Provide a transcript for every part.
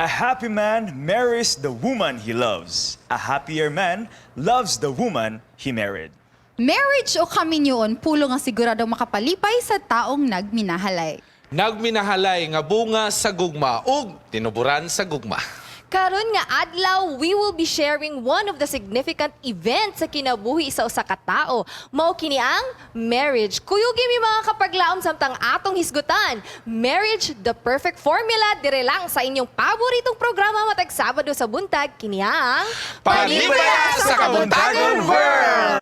Happy man marries the woman he loves. A happier man loves the woman he married. Marriage o kaminyoon, pulo nga siguradong makapalipay sa taong nagminahalay. Nagminahalay nga bunga sa gugma ug tinuburan sa gugma. Karon nga adlaw, we will be sharing one of the significant events sa kinabuhi sa usa ka tawo. Mao kini ang marriage. Kuyugi mi, mga kapaglaom, samtang atong hisgutan. Marriage, the perfect formula, dire lang sa inyong paboritong programa matag Sabado sa buntag, kini ang Panibaya sa Kabuntagon World!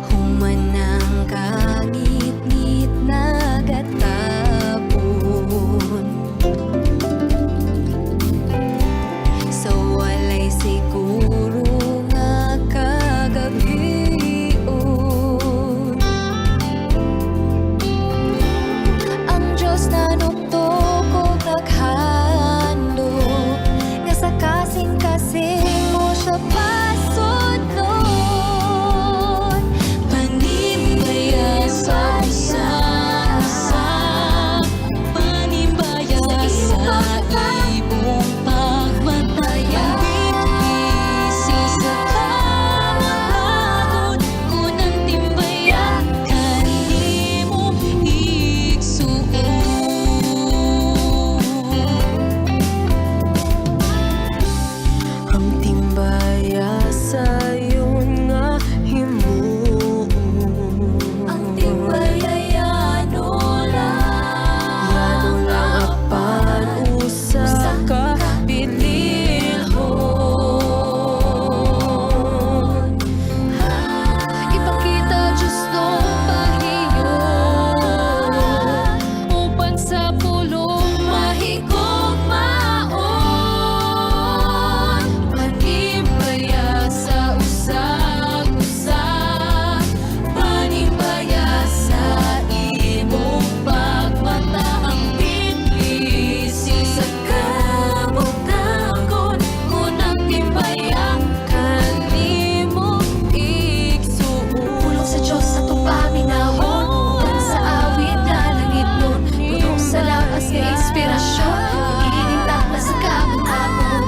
Humanang kangitngit nagatapon sa walay siguro nga kagabion. Ang Diyos nanuktok og naghandom nga sa kasing-kasing mo siya pasudlon. Panimbaya sa isa, panimbaya sa imong pagmataya. Bisi sa kamatagon, unang timbaya kanimo igsuon. Ang timbaya sayon nga himuon. Ang timbaya yano lang. Yano lang apan usa ka bililhon. Ipakita, Diyos, no pahiyon upan sa pulong mahigugmaon. Panimbaya sa usag-usa, panimbaya sa imong pagmata. Ang bitbisi sa kabutagon, unang timbaya kanimo igsuon. Pulong sa Diyos atong paminawon, uban sa awit nga langitnon, puno sa lakas nga inspirasyon, ining takla sa kabuntagon.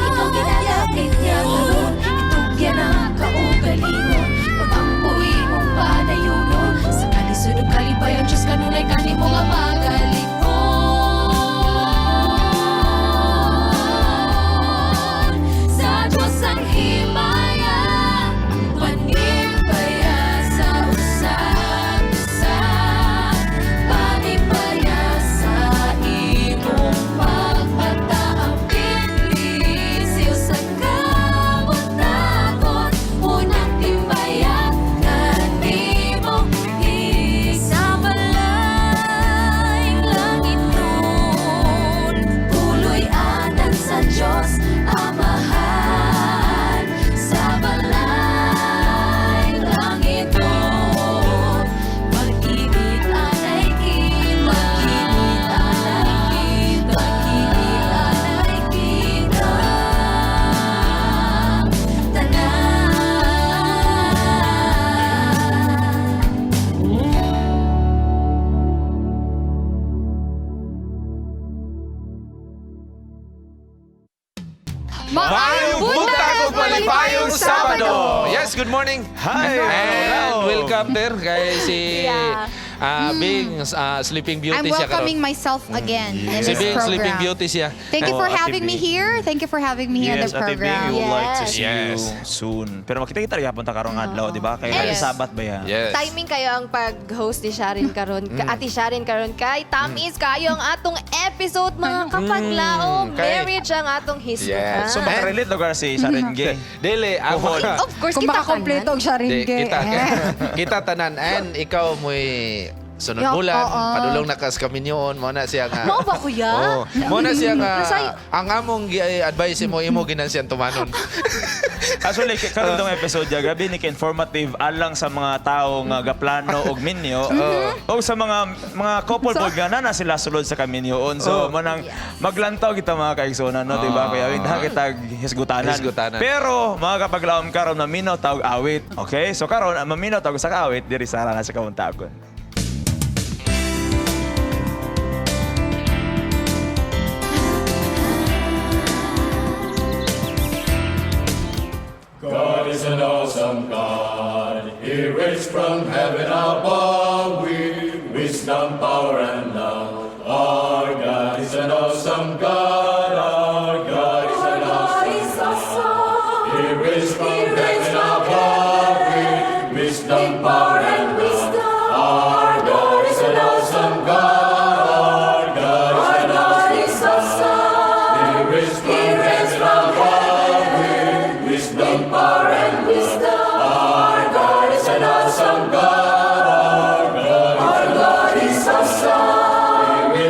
Ikaw ginalapit niya karon, itugyan ang kaugalingon, pag-ampo imong panayunon. Sa kalisod ug kalipayon, Diyos kanunay kanimo nga magalikon. Sa Diyos ang himaya, panimbaya sa usag-usa, panimbaya sa imong pagpataapit, lisiw sa kabuntagon, unang timbaya kanimo sa balayng langitnon. Puloy anan sa Diyos Amahan, sa balay langitnon. Pag-ibig anay kita, pag-ibig anay kita, pag-ibig anay kita tanan. Maayong buntag. Malipayong Sabado! Yes, good morning. Hi! And welcome there kay si Bing, Sleeping Beauty I'm siya karon. welcoming myself again in Si this Bing, program. Sleeping Beauty siya. Thank you Oh, for Ate having me Bing. here. Thank you for having me here in Yes, the Ate Bing, program. we would like to see Yes. you soon. Pero makita-kita rin hapon ta karong adlaw, di ba? Kay Yes. Happy Sabat ba yan? Yes. Timing kayo ang pag-host ni Sharin karon, Ate Sharin karon kay tamis kayo ang atong episode, mga kapaglaom. Marriage ang atong hisgutan. Yes. So makarelate lugar si Sharon Gay. Dili, ang Buhol. Of course, Kung kita makakompleto tanan. og Sharin Di, Gay. kita, Eh. kita tanan. And ikaw mo'y sunod Yo, bulan, oo. padulong na kas kami niyon, mo na siya nga. Mao ba, kuya? Oo. Mo na siya nga, Nasay- ang among advice mo, imo ginan siyang tumanon. Actually, karon tong episode ya, grabe ni informative alang sa mga tao nga gaplano og minyo o sa mga couple pod nga na sila sulod sa kaminyoon. So, manang maglantaw kita mga kaigsonan, no, di ba? Kaya wait, kita hisgutanan. Hisgutanan. Pero mga kapaglaom karon maminaw tawag awit. Okay? So karon ang maminaw tawag sa kaawit diri sara na sa kamuntagon. God is an awesome God. He reigns from heaven above with wisdom, power, and love. Our God is an awesome God. Our God is an awesome God. He reigns from heaven above with wisdom, power, and love. Our God is an awesome God. Our God is an awesome God. He reigns from heaven above with wisdom, power, and wisdom. Our God is an awesome God. Our God is awesome. He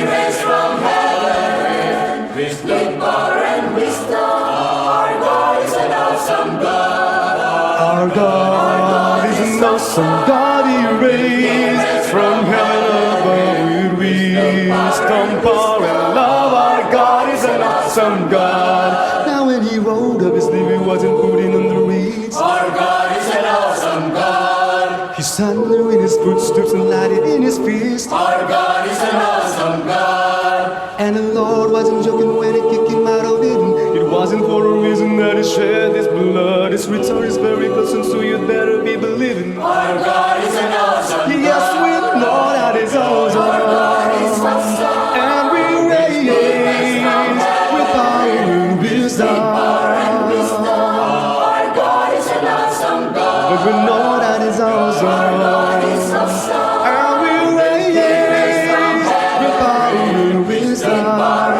reigns from heaven with wisdom, power, and wisdom. Our God is an awesome God. Our God is an awesome God. He reigns from heaven above with wisdom, power, and love. Our God is an awesome God. Now when he rolled up his sleeve, he wasn't putting on the reeds. Our God is an awesome God. He thunder in his footsteps and lighted in his fist. Our God is an awesome God. And the Lord wasn't joking when he kicked him out of Eden. It wasn't for a reason that he shed his blood. His return is very close, and so you'd better be believing. Our God is an awesome God. Yes, we know that it's awesome. And we raise with power and wisdom. Our God is an awesome God. But we know that it's awesome. And we raise with power and wisdom. Our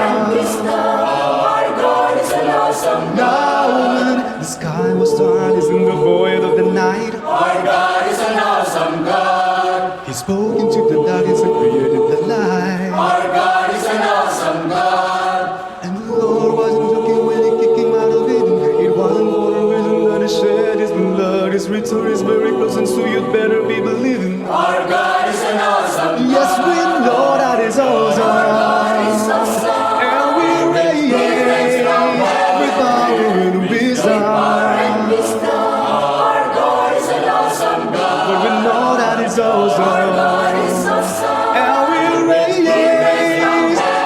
God is an awesome God. Now when the sky was dark in the void of the night, Our God is an awesome God. He spoke into the darkness and created the light. Our God is an awesome God. And the Lord wasn't joking when he kicked him out of Eden. It wasn't for a reason that he shed his blood. His return is very close, and so you'd better be believing. Our God is an awesome Yes, we know that it's awesome. And we raise with power and wisdom. Our God is an awesome God. But we know that it's awesome. And we raise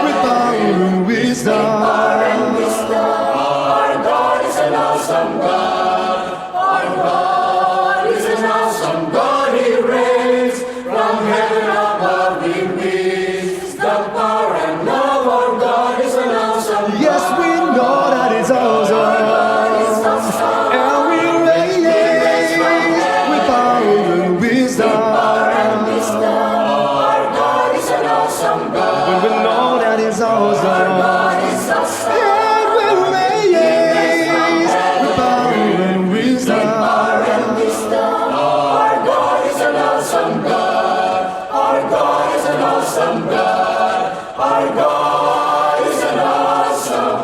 with power and wisdom. Our God is an awesome God. Our God is an awesome God. He reigns from heaven above with wisdom, power, and love. Our God is an awesome God. Yes, we know that it's awesome. And we raise with power and wisdom. Our God is an awesome God. But we know that it's awesome. And we raise with power and wisdom. Our God is an awesome God. Our God is an awesome God. Our God is an awesome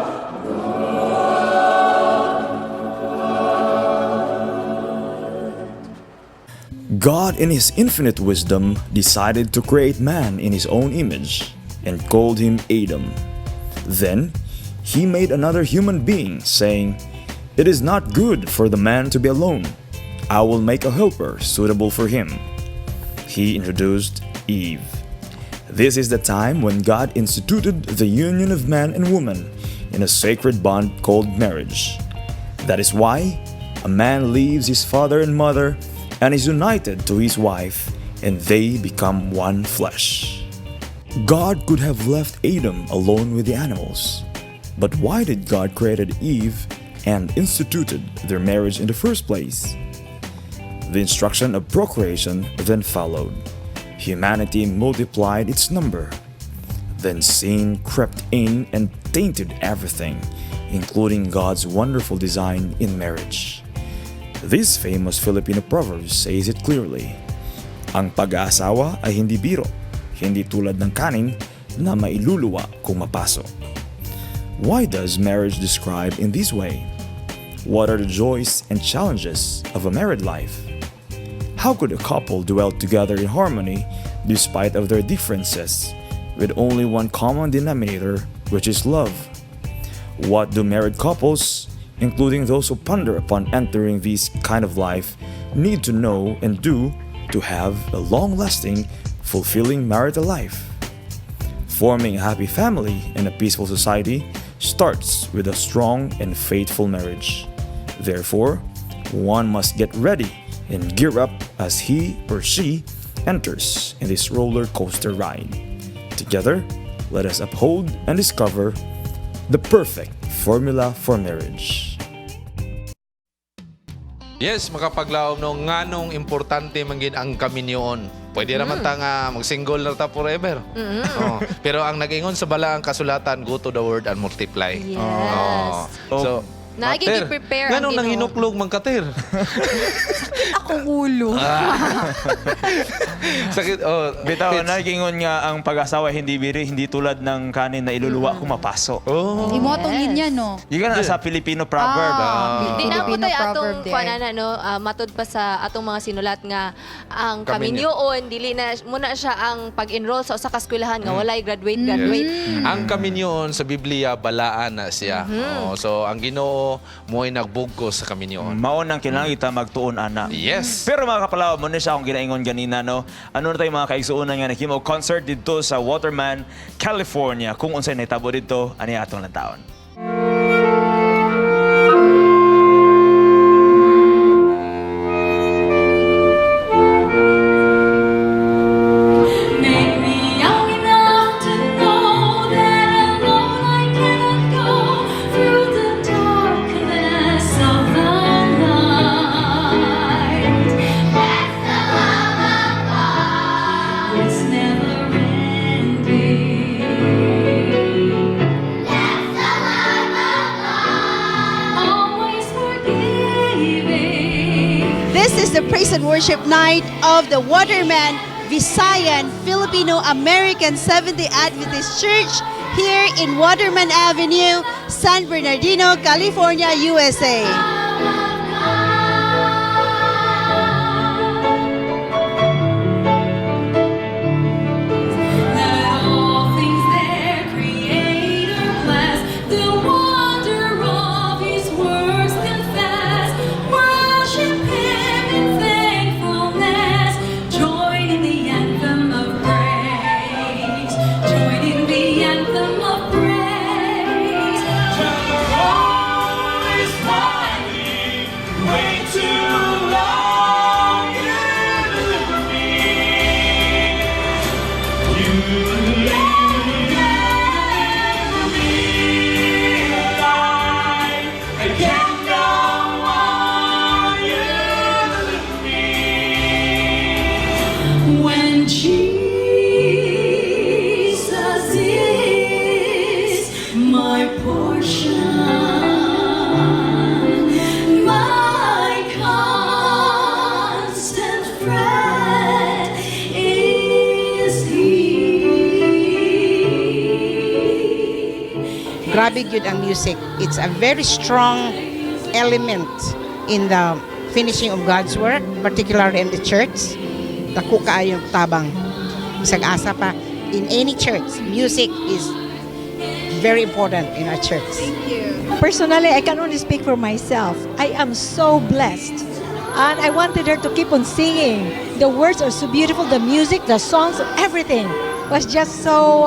God, in His infinite wisdom, decided to create man in His own image and called him Adam. Then He made another human being, saying, "It is not good for the man to be alone. I will make a helper suitable for him." He introduced Eve. This is the time when God instituted the union of man and woman in a sacred bond called marriage. That is why a man leaves his father and mother and is united to his wife, and they become one flesh. God could have left Adam alone with the animals. But why did God created Eve and instituted their marriage in the first place? The instruction of procreation then followed. Humanity multiplied its number. Then sin crept in and tainted everything, including God's wonderful design in marriage. This famous Filipino proverb says it clearly. Ang pag-aasawa ay hindi biro, hindi tulad ng kanin na mailuluwa kung mapaso. Why does marriage describe in this way? What are the joys and challenges of a married life? How could a couple dwell together in harmony despite of their differences, with only one common denominator, which is love? What do married couples, including those who ponder upon entering this kind of life, need to know and do to have a long-lasting, fulfilling marital life? Forming a happy family and a peaceful society starts with a strong and faithful marriage. Therefore, one must get ready and gear up as he or she enters in this roller coaster ride. Together, let us uphold and discover the perfect formula for marriage. Yes, makapaglaom no, nganong importante man gid ang kaminyoon. Pwede naman ta nga mag-single na ta forever. Oh. Pero ang nag-ingon sa balaang kasulatan, go to the world and multiply. Yes. Oh. So, Naagi Mater, gi-prepare ang nganong Ginoo. Nanghinuklog man kater? Ako ulo. Sakit, oh. Bitaw Fitz. na gingon nga ang pag-asawa hindi biri, hindi tulad ng kanin na iluluwa kung mapaso. Oh. Imo atong linya, no? Yun ka na sa Filipino proverb. Ah, Di na po Filipino tayo atong proverb di ay. kuanana no, matud pa sa atong mga sinulat nga ang Kaminyo. kaminyoon dili na muna siya ang pag-enroll sa usa ka eskwelahan nga walay graduate graduate. Ang kaminyoon sa Biblia, balaan na siya. Oh, so, ang Ginoo mo'y nagbugkos sa kaminyoon. Mao nang kinahanglan kita magtuon ana. Yes. Pero mga kapalaw mo na siya akong ginaingon ganina no. Ano na tayo mga kaigsuonan nga naghimo concert didto sa Waterman, California. Kung unsay nahitabo didto, ani atong lantawon. Make me young enough to know that alone I cannot go through the darkness of the night. That's the love of God. It's never ending. That's the love of God. Always forgiving. This is the praise and worship night of the Waterman Visayan Filipino American Seventh-day Adventist Church here in Waterman Avenue, San Bernardino, California, USA. Let all things their Creator bless, the wonder of His works confess. Worship Him in thankfulness. Join in the anthem of praise. Join in the anthem of praise. Always finding way too long, you deliver me. You deliver me alive. I can't go on. You deliver me. When Jesus is my portion, my constant friend is He. Grabe gyud ang music. It's a very strong element in the finishing of God's work, particularly in the church. Dako kaayong tabang. Bisag asa pa, in any church, music is very important in our church. Personally, I can only speak for myself. I am so blessed. And I wanted her to keep on singing. The words are so beautiful, the music, the songs, everything was just so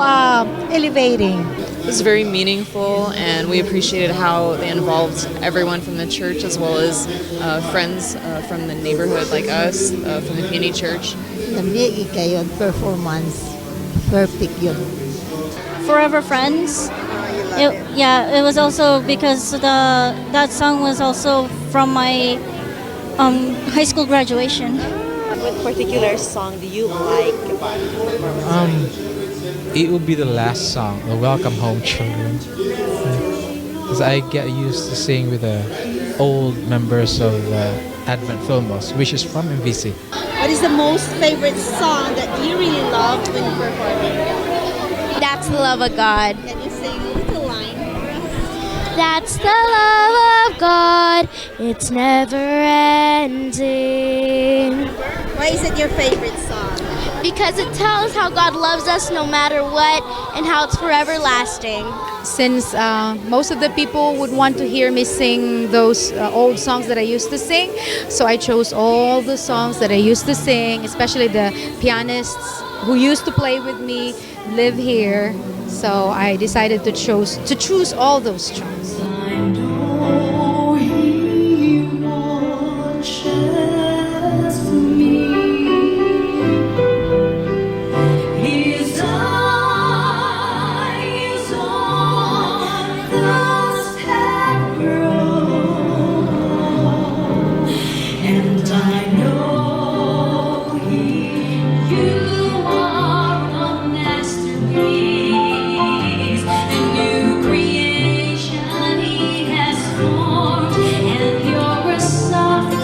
elevating. It was very meaningful, and we appreciated how they involved everyone from the church as well as friends from the neighborhood like us, from the PNA Church. Lami kaayo performance. Perfect jud. Forever Friends. Yeah, it was also because the that song was also from my high school graduation. What particular song do you like about the performance? It would be the last song, the "Welcome Home Children," because I get used to sing with the old members of the Advent Filmos, which is from MVC. What is the most favorite song that you really loved when performing? That's the Love of God. Can you sing a little line for us? That's the love of God. It's never ending. Why is it your favorite song? Because it tells how God loves us no matter what and how it's forever lasting. Since most of the people would want to hear me sing those old songs that I used to sing. So I chose all the songs that I used to sing, especially the pianists who used to play with me live here. So I decided to choose all those songs. I know He watches me. His eye is on the sparrow, and I know He, you are a masterpiece, a new creation He has formed, and you're as soft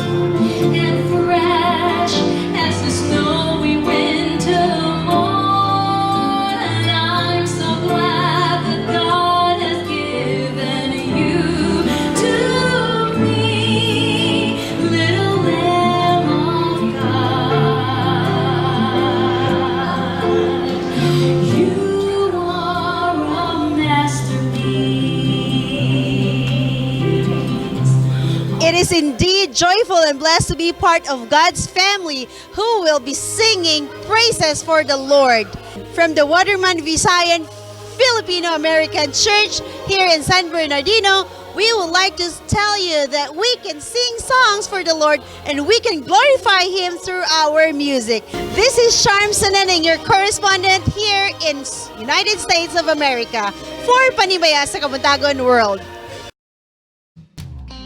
and fresh as the snowy winter morn. And I'm so glad that God has given you to me, little Lamb of God. You are a masterpiece. It is indeed joyful and blessed to be part of God's family who will be singing praises for the Lord. From the Waterman Visayan Filipino American Church here in San Bernardino, we would like to tell you that we can sing songs for the Lord and we can glorify Him through our music. This is Charm Saneneng, your correspondent here in United States of America for Panimaya sa Kabuntagon World.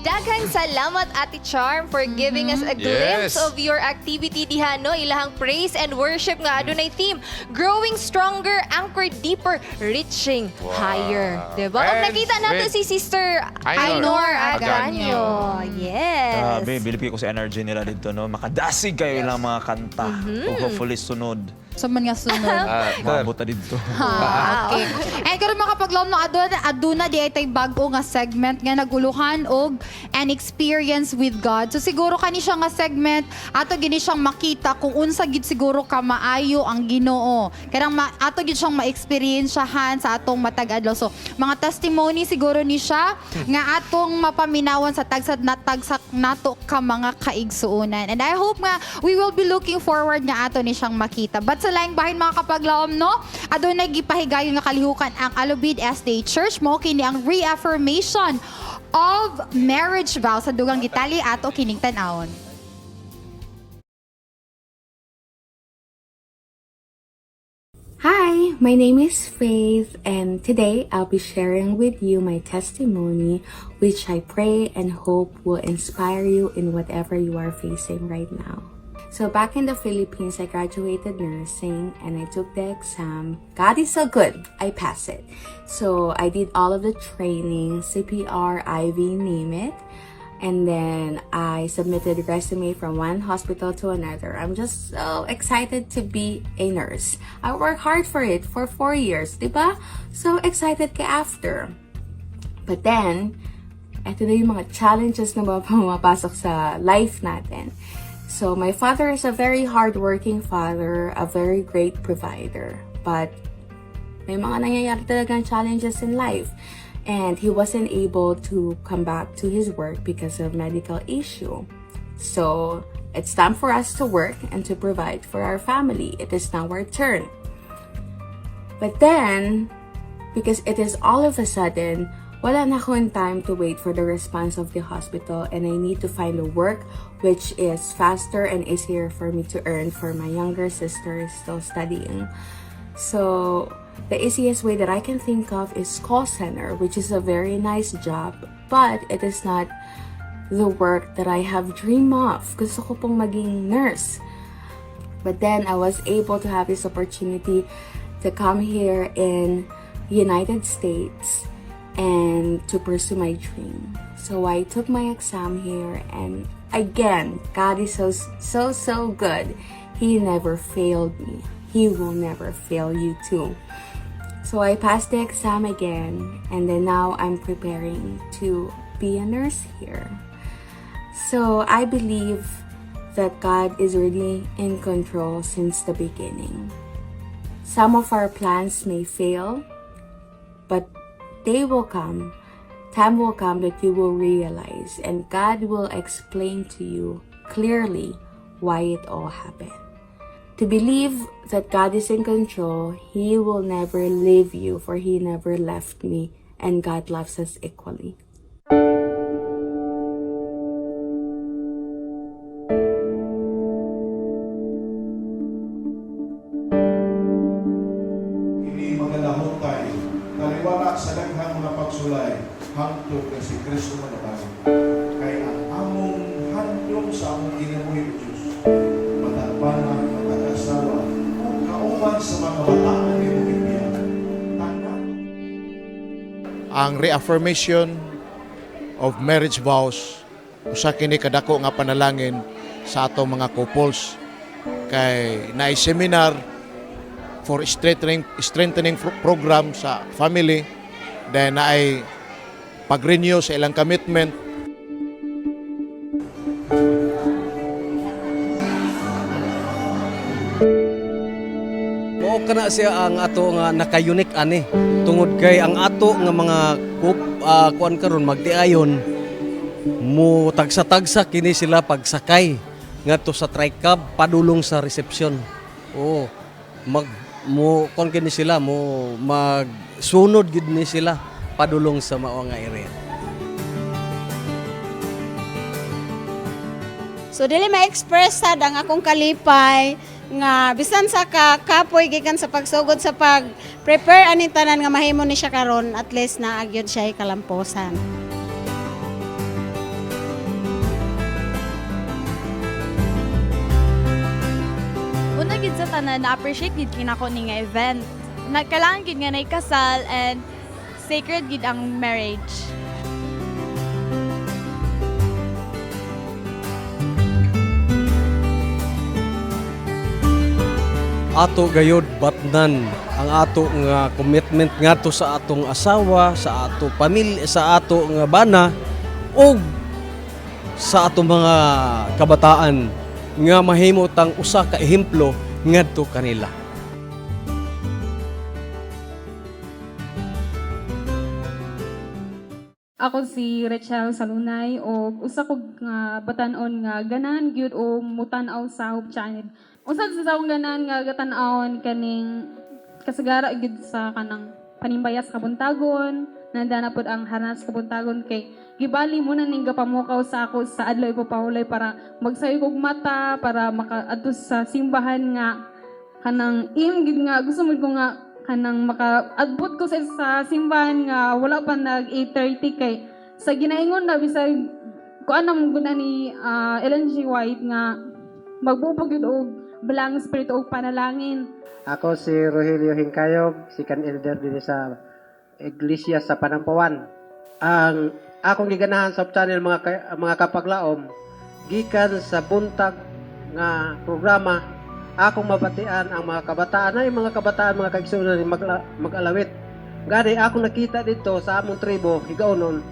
Daghang salamat, Ate Charm, for giving us a glimpse of your activity diha, no? Ilahang praise and worship nga adunay theme, Growing Stronger, Anchored Deeper, Reaching Higher. Diba? Og And nakita nato with si Sister Ainor Ainor Aganyo. Yes. Grabe, bilib ko sa energy nila dito, no? Makadasig kaayo ilang mga kanta. Ug hopefully sunod. Sa man nga sunod. Maabot na dito. Ha, okay. And karon, mga kapaglaom no, aduna diay tay bag-o nga segment nga naguluhan og an experience with God. So siguro kani siya nga segment ato gini siyang makita kung unsa gid siguro ka maayo ang Ginoo. Kanang ato gid siyang ma-experience-han sa atong matag adlaw. So mga testimony siguro ni siya nga atong mapaminawan sa tagsad na tagsak nato ka mga kaigsuonan. And I hope nga we will be looking forward nga ato ni siyang makita. But sa laing bahin, mga kapaglaom no, adunay gipahigayon nga kalihukan ang Alubid SDA Church, mo kini ang reaffirmation of marriage vow sa dugang gitali, ato kining tan-awon. Hi, my name is Faith, and today I'll be sharing with you my testimony, which I pray and hope will inspire you in whatever you are facing right now. So, back in the Philippines, I graduated nursing and I took the exam. God is so good, I passed it. So, I did all of the training, CPR, IV, name it. And then I submitted resume from one hospital to another. I'm just so excited to be a nurse. I worked hard for it for 4 years, diba? So excited ka after. But then, eto na yung mga challenges na pumapasok sa life natin. So, my father is a very hardworking father, a very great provider. But, may mga nangyayari talagang challenges in life. And he wasn't able to come back to his work because of medical issue. So, it's time for us to work and to provide for our family. It is now our turn. But then, Because it is all of a sudden, wala na akong time to wait for the response of the hospital and I need to find a work which is faster and easier for me to earn for my younger sister is still studying. So, the easiest way that I can think of is call center, which is a very nice job, but it is not the work that I have dreamed of. Gusto ko pong maging nurse. But then I was able to have this opportunity to come here in United States and to pursue my dream. So I took my exam here and again, God is so so so good. He never failed me. He will never fail you too. So I passed the exam again and then now I'm preparing to be a nurse here. So I believe that God is really in control since the beginning. Some of our plans may fail, but they will come. Time will come that you will realize, and God will explain to you clearly why it all happened. To believe that God is in control, He will never leave you, for He never left me, and God loves us equally. Ini magalahutay, taliwala sa daghang mga pagsulay, hangtod nga si Kristo manabalik. Kay ang among handom sa among kinabuhi o Diyos, matag bana, matag asawa, ug kauban sa mga bataan nga imong gibiya. Tanan Ang reaffirmation of marriage vows, usa kini kadako nga panalangin sa atong mga couples kay naay seminar for strengthening program sa family, then naay pag-renew sa ilang commitment. Mao kana siya ang ato nga naka-unique ani tungod kay ang ato nga mga kuan karon magtiayon mo tagsa-tagsa kini sila pagsakay ngadto sa tricab padulong sa reception. Oo. Mag mo kuan kini sila, mo magsunod gid ni sila padulong sa mao nga area. So dili ma-express sad ang akong kalipay nga bisan sa ka kapoy gikan sa pagsugod sa pag prepare aning tanan nga mahimo ni siya karon, at least naa gyud siya kalamposan. Una gid sa tanan, na-appreciate gid kinako ni nga event. Na kailangan gid nga kasal and sacred gid ang marriage. Ato gayod batnan ang ato nga commitment ngadto sa atong asawa, sa ato pamilya, sa ato nga bana ug sa atong mga kabataan nga mahimo tang usa ka ehemplo ngadto kanila. Ako si Rachel Salunay og usa ko nga batan-on nga ganahan gyud o mutan-aw sa Hope Channel. Usa sa akong ganahan nga gatan-awon kaning kasagara gyud sa kanang panimbayas kabuntagon, nanda na pud ang harnas kabuntagon kay gibali mo na ning gapamukaw sa ako sa adlaw ipapahulay para magsayo kog mata para makaadto sa simbahan nga kanang im gid nga gusto mo ko nga kanang makaadbot ko sa simbahan nga wala pa nag 8:30 kay sa ginaingon na bisag kuan na mong guna ni Ellen G. White nga magbubog yun og balang espiritu og panalangin. Ako si Rogelio Hincayog, second elder din sa Iglesia sa Panampawan. Ang akong giganahan sa channel, mga kapaglaom, gikan sa buntag nga programa, akong mabatian ang mga kabataan ay mga kabataan, mga kaigsuonan mag-alawit. Gani akong nakita dito sa among tribo Higaonon,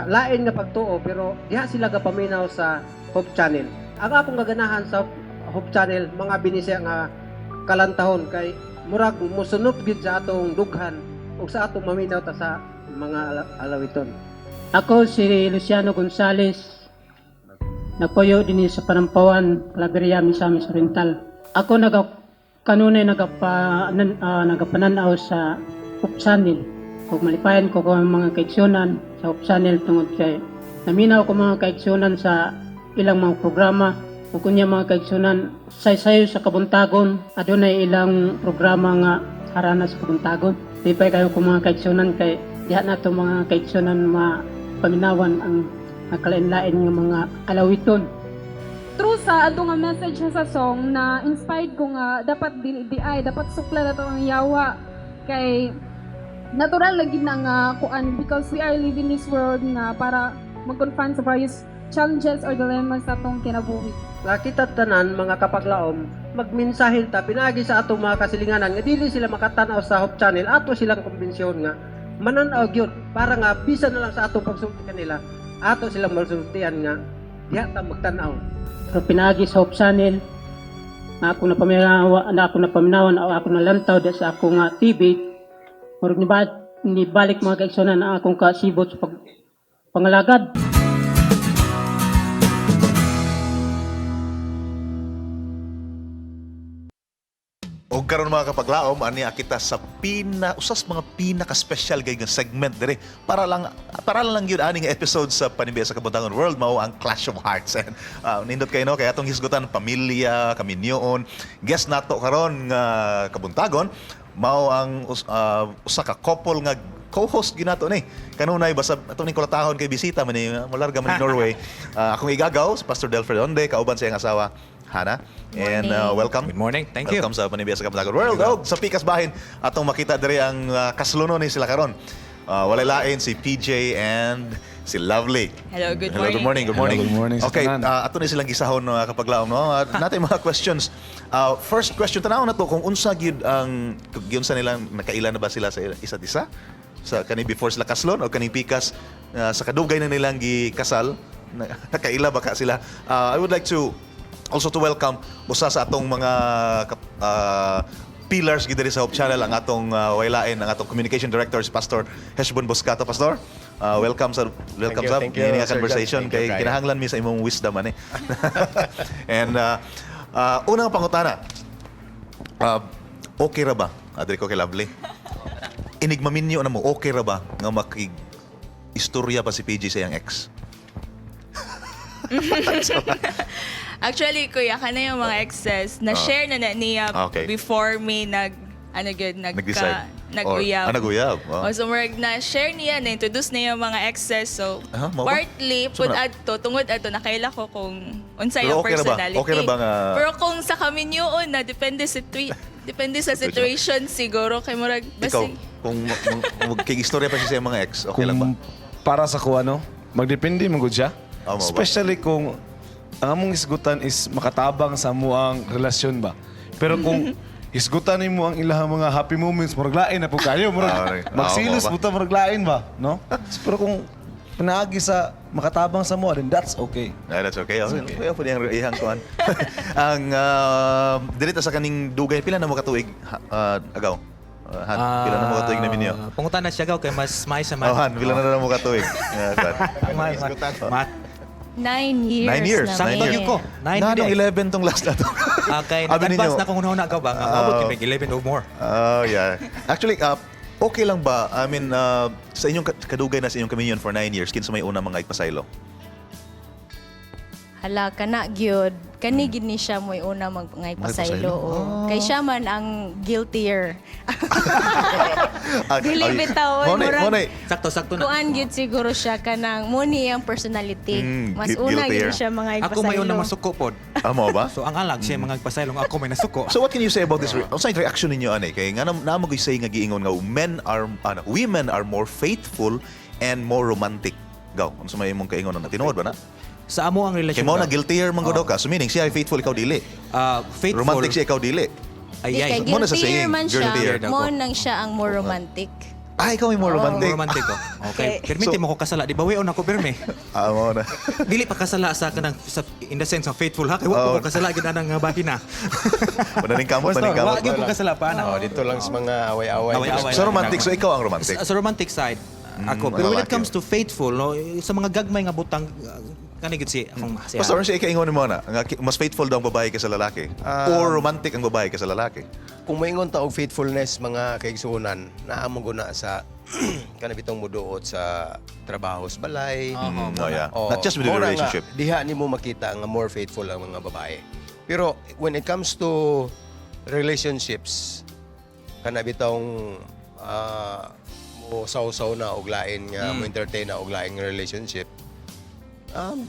lain nga pagtuo pero diha sila gapaminaw sa Hope Channel. Ang akong gaganahan sa Hope Channel, mga binisaya nga kalantahon kay murag musunod gid sa atong dughan ug sa atong maminaw ta sa mga alawiton. Ako si Luciano Gonzales, nagpuyo din sa Panampawan, Claveria, Misamis Oriental. Ako kanunay nagapananaw sa Hope Channel. Ug malipayan ko ang mga kaigsunan sa Hope Channel tungod kay naminaw ko mga kaigsunan sa ilang mga programa ug unya mga kaigsunan saysayo sa kabuntagon adunay ilang programa nga harana sa kabuntagon. Lipay kayo ko mga kaigsunan kay diha nato mga kaigsunan mapaminawan ang nagkalain-lain nga mga kalawiton. True sa ato nga message niya sa song na inspired ko nga dapat dili di ay dapat sukla na to ang yawa kay natural lagi na nga kuan because we are living this world nga para mag-confront sa various challenges or dilemmas sa atong kinabuhi. Nga kita tanan mga kapaglaom magmensahe ta pinaagi sa atong mga kasilinganan nga dili sila makatan-aw sa Hope Channel, ato silang kumbensyon nga manan-aw gyud para nga bisan na lang sa atong pagsulti kanila ato silang masultian nga diha ta magtan-aw. Pero pinaagi sa Hope Channel na ako napaminawa na ako napaminawan o ako nalantaw di sa ako nga TV, murag nibalik mga kaigsunan ang akong kasibot sa pangalagad. Og karon mga kapaglaom, ani kita sa pina usas mga pinaka-special gay nga segment dire para lang gyud ani nga episode sa Panimbiya sa Kabuntagon World mao ang Clash of Hearts. And nindot kayo no, kay atong hisgutan pamilya, kaminyoon. Guest nato karon nga kabuntagon mao ang usa ka couple nga co-host ginato ni. Kanunay basta ato ning kulatahon kay bisita man ni molarga man ni Norway. Akong igagaw si Pastor Delfred Onde kauban sa iyang asawa Hana. And welcome. Good morning. Thank you. Welcome sa Panimbiya sa Kabuntagon World. Og sa pikas bahin atong makita diri ang kasluno ni sila karon. Walay lain si PJ and si Lovely. Hello, good Hello, good morning. Good morning. Hello, good morning sa Okay, tanan. Ato ni silang gisahon mga kapaglaom no. Natin mga questions. First question, tanaw na to kung unsa gyud ang giunsa nila, nakaila na ba sila sa isa't isa? Sa kani before sila kaslon o kaning pikas sa kadugay na nilang gikasal, nakaila ba ka sila? I would like to also to welcome usa sa atong mga pillars gid diri sa Hope Channel, ang atong waylain ang atong communication director si Pastor Heshbon Boscato. Pastor, welcome Thank you, sa thank you, niini nga Sir John. conversation Thank you, kay Brian. kinahanglan mi sa imong wisdom ani. And unang pangutana, okay ra ba adri ko kay Lovely, enigma minyo na mo, okay ra ba nga makig istorya pa si PJ sa iyang ex? Actually, kuya, kana yung mga exes na share na na niya before me nag ano gyud nagka Nag-decide. nag-uyab. Or, nag-uyab. Oh. O, so murag na share niya, na-introduce niya yung mga exes. So, Ah, mao ba? partly, So, pud na- adto, tungod adto, nakaila ko kung unsay Pero ang okay ra ba? personality. Okay ra ba nga- Pero kung sa kaminyoon na, depende sa situation siguro. Kay murag, Ikaw, basi, kung kay istorya pa siya sa iyang mga ex, okay lang ba? Kung para sa kuha, no, magdepende man gud siya. Ah, mao ba? Especially kung ang among hisgutan is makatabang sa amuang relasyon ba. Pero kung hisgutan nimo ang ilahang mga happy moments, murag lain na po kayo, murag Ah, right. magsilos Ah, mao ba? mo ta murag lain ba, no? Pero kung pinaagi sa makatabang sa mo, then that's okay. Ah, that's okay. Okay, okay. Okay, ang iyang kuan. Ang dili ta sa kaning dugay, pila na mo katuig agaw? Han, pila na mo katuig na minyo? Pangutan na siya gaw kay mas may sa math. Oh, Han, pila na mo katuig? Math. 9 years 9 years. na. 9 years. ko. 9 Na, nung 11 tong last na to. Okay, Abi nag-advance ninyo. na kung una gaw ba nga maabot kay 11 or more. Oh, yeah. Actually, okay lang ba? I mean, sa inyong kadugay na sa inyong communion for 9 years, kinsa may una mga ipasaylo? Hala kana gyud. Kani gid ni siya mo'y una mag ngay Magpasaylo? pasaylo. Oh. Kay siya man ang guiltier. Dili bitaw, oy, murag- Mo na- Sakto, sakto na. Kuan gyud siguro siya kanang mo ni ang personality. Mas una guiltier. gyud siya mga Ako may una masuko pod. Ah, mo ba? So ang alag siya mga pasaylo, ako may nasuko. So what can you say about this? Unsay reaction ninyo ani kay nga naa mo say nga giingon nga men are ano, women are more faithful and more romantic. Gaw, unsa may imong kaingon na tinuod ba na? Sa amo ang relasyon. Kay mo na gaw. guiltier man gud ka. So meaning siya ay faithful, ikaw dili. Faithful. Romantic siya, ikaw dili. Ay, Di ay. kay Mo na sa guiltier saying, man siya. guiltier. Mo nang siya ang more romantic. Ah, ikaw ay more romantic. More romantic ko. Okay. Permite mo ko kasala, di ba? Wayon ako pirmi. Ah, mo na. Dili pa kasala sa kanang sa, in the sense of faithful ha. Kay wa ko kasala gid anang nga bahina. Mananing kamot, Pastor, maning kamot. wa gyud ko kasala pa na. Oh, dito lang sa mga away-away. Away-away. So romantic, so ikaw ang romantic. Sa romantic side, ako. Pero when it lalaki. comes to faithful, no, sa mga gagmay nga butang, Kani gud si akong si Pastor, ano siya ikaingon mo na? Nga mas faithful daw ang babae kaysa lalaki? Or romantic ang babae kaysa lalaki? Kung moingon ta og faithfulness, mga kaigsuonan, naa mo guna sa kanabitong muduot sa trabaho sa balay. Oh, yeah. Not just with the Mao na nga, relationship. Diha nimo makita nga more faithful ang mga babae. Pero when it comes to relationships, kanabitong mo saw-saw na og lain nga mo entertain na og lain nga relationship.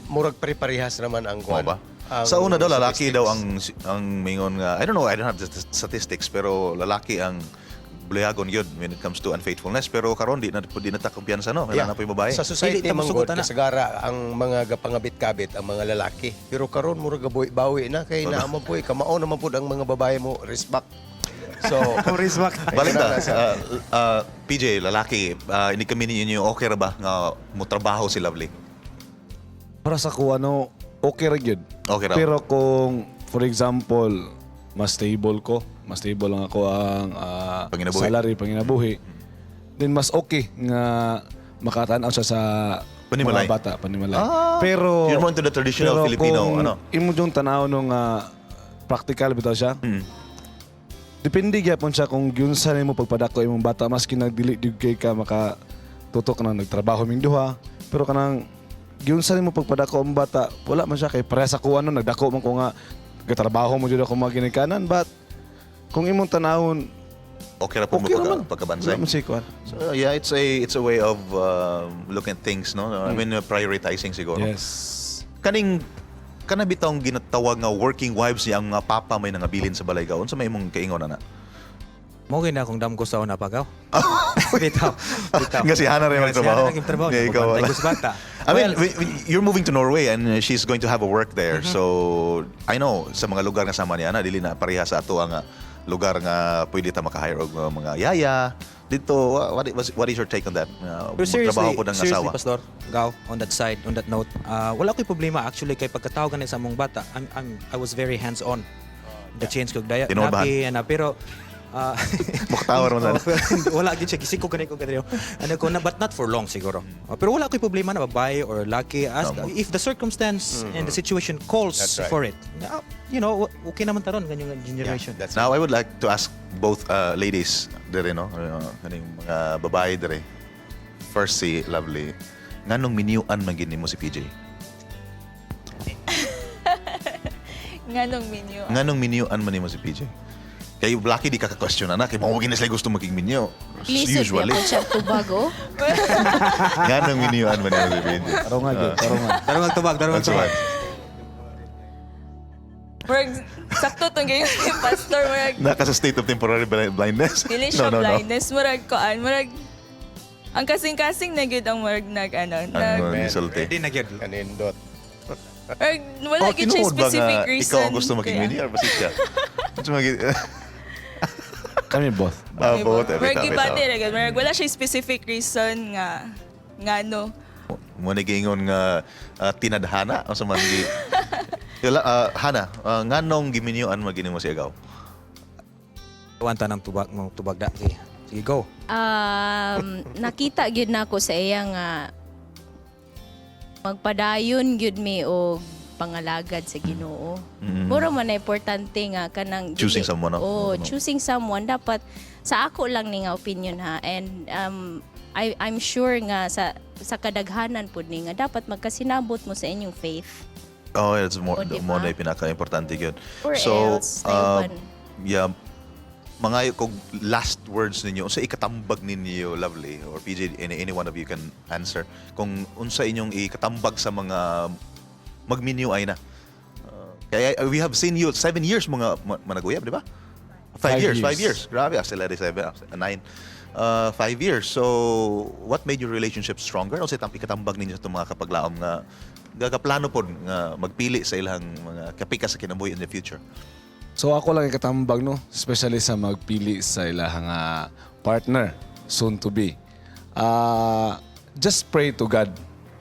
Murag pare-parehas naman ang Mao kuan. ba? Ang Sa una daw, lalaki statistics. daw ang mingon nga, I don't know, I don't have the statistics, pero lalaki ang bulihagon yun when it comes to unfaithfulness. Pero karon di na ta kumpiyansa, no? Kailangan na po yung babae. Sa society man gud, kasagara ang mga gapangabit-kabit ang mga lalaki. Pero karon murag gaboy bawi na kay naa man poy kamao naman pud ang mga babae mo respect. So, respect. Balik ta. PJ, lalaki, hindi kami ninyo okay ra ba nga mo trabaho si Lovely? Para sa ko, ano, okay ra gyud. Okay ra. Pero kung, for example, mas stable ko, mas stable lang ako ang Panginabuhi. salary, panginabuhi, then mas okay nga makatanaw siya sa Panimalay. mga bata, panimalay. Ah, pero you're more into the traditional pero Filipino, kung ano? Imo yung tanaw nung practical bitaw siya. Depende gyapon siya kung giunsa nimo pagpadako imong bata, maski nagdili gyud kay ka maka tutok na nagtrabaho ming duha, pero kanang giunsa nimo pagpadako ang bata, wala man siya kay pareha sa kuan, no, nagdako man ko nga gatrabaho mo jud ako mga ginikanan, but kung imong tanawon Okay ra po mo Okay naman. pagkabansay. Wala man siya kuan. So yeah, it's a way of looking at things, no? I mean, prioritizing siguro. Yes. Kaning kana bitawng ginatawag nga working wives niya ang mga papa may nangabilin sa balay gaon sa may imong kaingon ana. Mo gina akong damgo sa una pagaw. Bitaw. Bitaw. Nga si Hana rin Nga si magtrabaho. Hana nagtrabaho. Yeah, ikaw Bantay wala. ko sa bata. I mean, you're moving to Norway and she's going to have a work there. So, I know sa mga lugar nga sama niya ana dili na pareha sa ato ang lugar nga pwede ta maka-hire og mga yaya. Dito, what is your take on that? Pero seriously, magtrabaho po ng seriously, asawa. Pastor, Gao, on that side, on that note, wala ko'y problema actually kay pagkatawag gani sa among bata, I was very hands-on. The change ko daya, Tinuod ba? napi, ana, pero Mukatawar mo sana. Wala gid siya gisiko gani ko kadrio. Ano ko na, but not for long siguro. Pero wala ko'y problema na babae or laki as if the circumstance and the situation calls That's right. for it. Okay naman taron ganyang generation. Now, I would like to ask both ladies dire, no? Kaning mga babae dire. First si Lovely. Nganong minyuan man gini mo si PJ? Nganong minyo? Nganong minyuan man nimo si PJ? Kay Lucky di ka ka-question ana kay mao gini sila gusto maging minyo. Lisod Usually. niya po siya tubag, oh. Nganong minyuan man nimo si PJ? Tarong nga gyud, tarong nga. Tarong ang tubag, tarong ang tubag. Murag, sakto tong ganyan ni Pastor. Murag, Naka sa state of temporary blindness. dili siya blindness. Murag, koan. Murag, ang kasing-kasing na gyud ang murag nag, ano, nag, Ang gisulti. Ready na gyud. Kanindot. murag, wala Oh, gyud siya tinuod ba nga specific reason. ikaw ang gusto maging Kaya- minyo or basta siya? Gusto maging Kami both. Ah, both. Eh, Murag bitaw, gibati bitaw. ra gyud. Murag wala siya specific reason nga ano. Mo ni giingon nga tinadhana o sa man gi. Yala, Hana, nganong giminyuan man gini mo si Agaw? Wanta ng tubag mo tubag da. Sige, sige go. Nakita gyud nako sa iya nga magpadayon gyud mi og pangalagad sa Ginoo. Mura man na importante nga kanang Choosing someone, no? Oh, No. choosing someone dapat sa ako lang ni nga opinion ha, and I'm sure nga sa kadaghanan pud ni nga dapat magkasinabot mo sa inyong faith. Oh, it's more O, diba? more na pinaka-importante gyud. Or So, else, naiwan. yeah, mga kung last words ninyo, unsa ikatambag ninyo, Lovely, or PJ, any one of you can answer. Kung unsa inyong ikatambag sa mga magminyo ay na. Kaya we have seen you 7 years mga managuyab, di ba? 5 5 years, years. 5 years. Grabe, actually, seven, nine. 5 years. So, what made your relationship stronger? Unsa itang ikatambag ninyo sa itong mga kapaglaom nga gagaplano pod nga magpili sa ilang mga kapika sa kinabuhi in the future? So ako lang ikatambag, no, especially sa magpili sa ilahang partner soon to be. Just pray to God.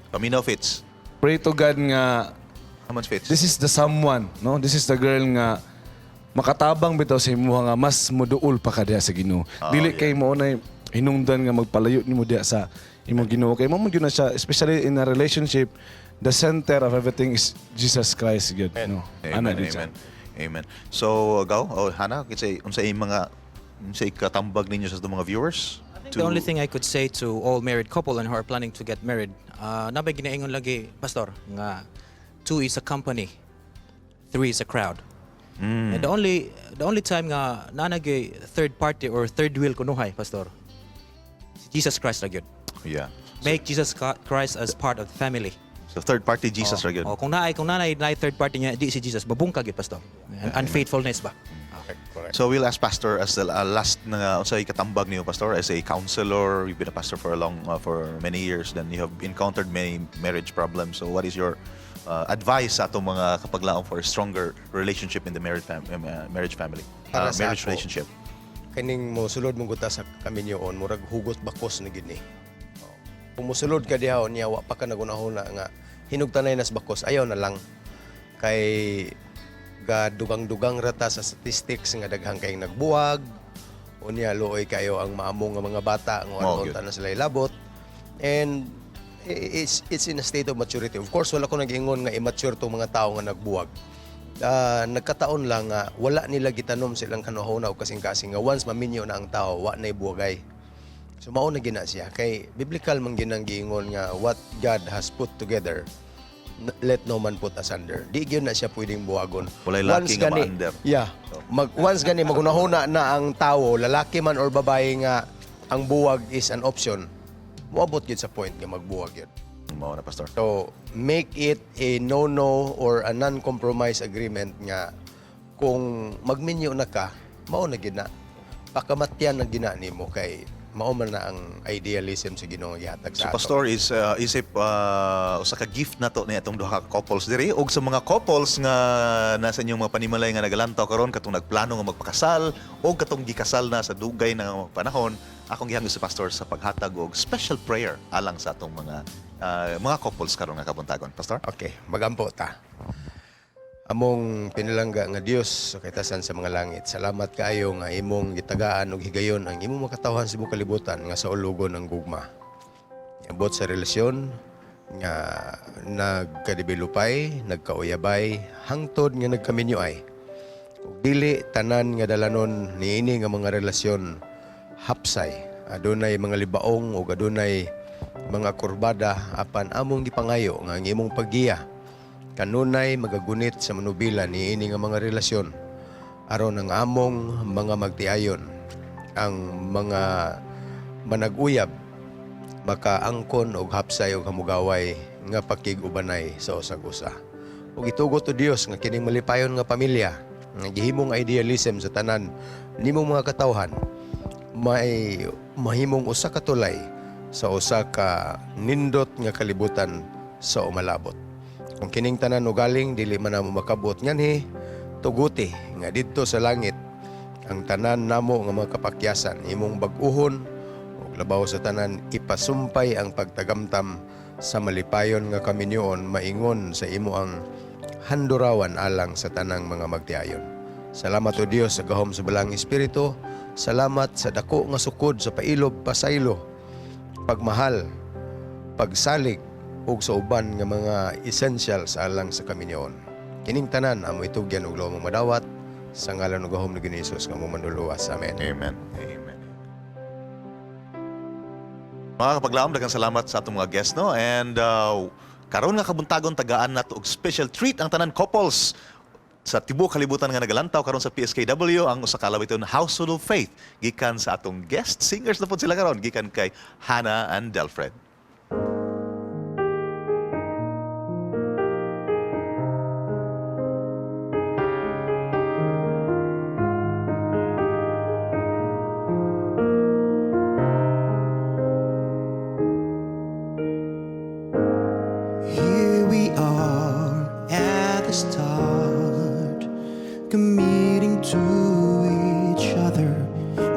Paminaw fits. Pray to God nga How much fits? this is the someone, no? This is the girl nga makatabang bitaw sa imuha nga mas moduol pa ka diha sa Ginoo. Dili kay mo na hinungdan nga magpalayo nimo diha sa imong Ginoo kay mo gyud na siya, especially in a relationship. the center of everything is Jesus Christ gyud, no? Amen, Ana gyud siya. amen. Amen. So, Gaw, oh, Hana, kinsay unsay mga unsay katambag ninyo sa atong mga viewers? The only thing I could say to all married couple and who are planning to get married, naa bay ginaingon lagi, Pastor, nga two is a company, three is a crowd. And the only time nga naa nay third party or third wheel kunuhay, Pastor, si Jesus Christ ra gyud. Make Jesus Christ as part of the family. So third party Jesus ra gyud. Oh, kung naay third party niya, di si Jesus, babungka gyud, Pastor. And unfaithfulness ba? So we'll ask Pastor as the last na unsay katambag niyo, Pastor, as a counselor. You've been a pastor for many years, then you have encountered many marriage problems. So what is your advice sa atong mga kapaglaom for a stronger relationship in the marriage family? Para sa Marriage ako, relationship. Kaning mo sulod mong guta sa kaminyoon, murag hugot bakos na gid ni. Kung mosulod ka diha niya, wa pa ka nagunahuna nga hinugtanay nas bakos, ayaw na lang kay ga dugang-dugang rata sa statistics nga daghang kayong nagbuwag. Unya luoy kayo ang maamong nga mga bata nga Mao oh, gyud. Na sila ilabot, and it's in a state of maturity. Of course, wala ko nag-ingon nga immature tong mga tao nga nagbuwag. Nagkataon lang nga wala nila gitanom sa ilang kanahona o kasing-kasing nga once maminyo na ang tao, wa na buwagay. So mao na gina siya kay biblical man ginang giingon nga what God has put together, let no man put asunder. Di gyud na siya pwedeng buwagon. Walay laki nga ma-under. Yeah. Once gani magunahuna na ang tao, lalaki man or babae, nga ang buwag is an option, moabot gyud sa point nga magbuwag gyud. Mao na, Pastor. So, make it a no-no or a non-compromise agreement nga kung magminyo na ka, mao na gyud na. Pakamatyan na gina nimo kay mao man na ang idealism sa Ginoo nga gihatag So sa ato. Pastor is isip usa ka gift nato ni atong duha ka couples diri ug sa mga couples nga nasa inyong mga panimalay nga nagalantaw karon, katong nagplano nga magpakasal o katong gikasal na sa dugay na nga panahon, akong gihangyo si Pastor sa paghatag og special prayer alang sa atong mga couples karon nga kabuntagon. Pastor? Okay, magampo ta. Among pinalangga nga Dios sa kaitasan sa mga langit, salamat kaayo nga imong gitagaan og higayon ang imong makatawhan sa tibuok kalibutan nga sa ulugon ang gugma. Abot sa relasyon nga nagkadevelopay, nagkauyabay, hangtod nga nagkaminyoay. Ug dili tanan nga dalanon niini nga mga relasyon hapsay. Adunay mga libaong ug adunay mga kurbada, apan among gipangayo nga ang imong paggiya kanunay magagunit sa manubila niini nga mga relasyon aron ang among mga magtiayon, ang mga manag-uyab, makaangkon og hapsay og hamugaway nga pakig-ubanay sa usag-usa. Ug itugot o Dios nga kining malipayon nga pamilya nga gihimong idealism sa tanan nimong mga katawhan may mahimong usa ka tulay sa usa ka nindot nga kalibutan sa umalabot. Kung kining tanan ugaling dili man namo makabot nganhi, tuguti nga didto sa langit ang tanan namo nga mga kapakyasan imong bag-uhon ug labaw sa tanan ipasumpay ang pagtagamtam sa malipayon nga kaminyoon maingon sa imo ang handurawan alang sa tanang mga magtiayon. Salamat o Dios sa gahom sa Balaang Espiritu. Salamat sa dako nga sukod sa pailob, pasaylo, pagmahal, pagsalig ug sa uban nga mga essentials alang sa kaminyoon. Kining tanan amo itugyan og lomong madawat sa ngalan ug gahom ni Ginoong Hesus nga among manluluwas. Amen. Amen. Amen. Mga kapaglaom, daghang salamat sa atong mga guests, no? And karon nga kabuntagon, tagaan nato og special treat ang tanan couples sa tibuok kalibutan nga nagalantaw karon sa PSKW, ang usa ka alawiton, Household of Faith, gikan sa atong guest singers na pud sila karon, gikan kay Hannah and Delfred. Here we are at the start, committing to each other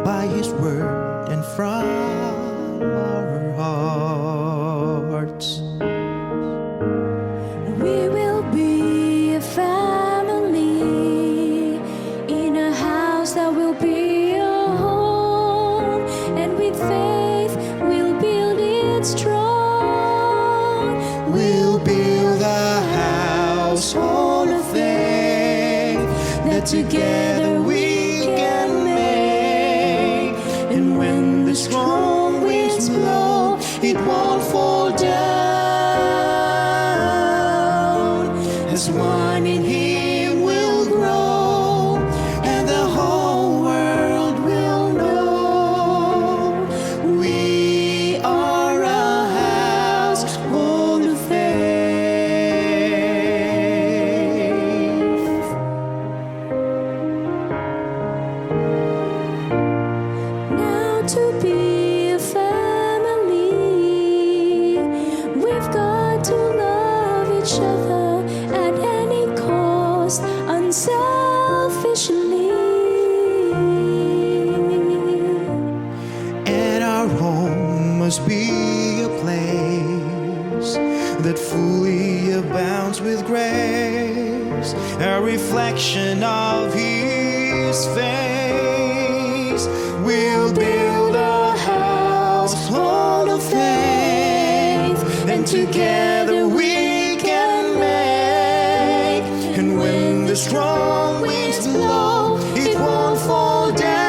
by His word and from our hearts. We will be a family in a house that will be a home, and with faith we'll build it strong. We'll build Together we can make. And when the strong winds blow, it won't fall down. As one in Him will grow, and the whole world will know we are a house of faith. Now to be a family, we've got to love each other at any cost, unselfishly. And our home must be a place that fully abounds with grace, a reflection of His face. We'll build a house full of faith, and together we can make. And when the strong winds blow, it won't fall down.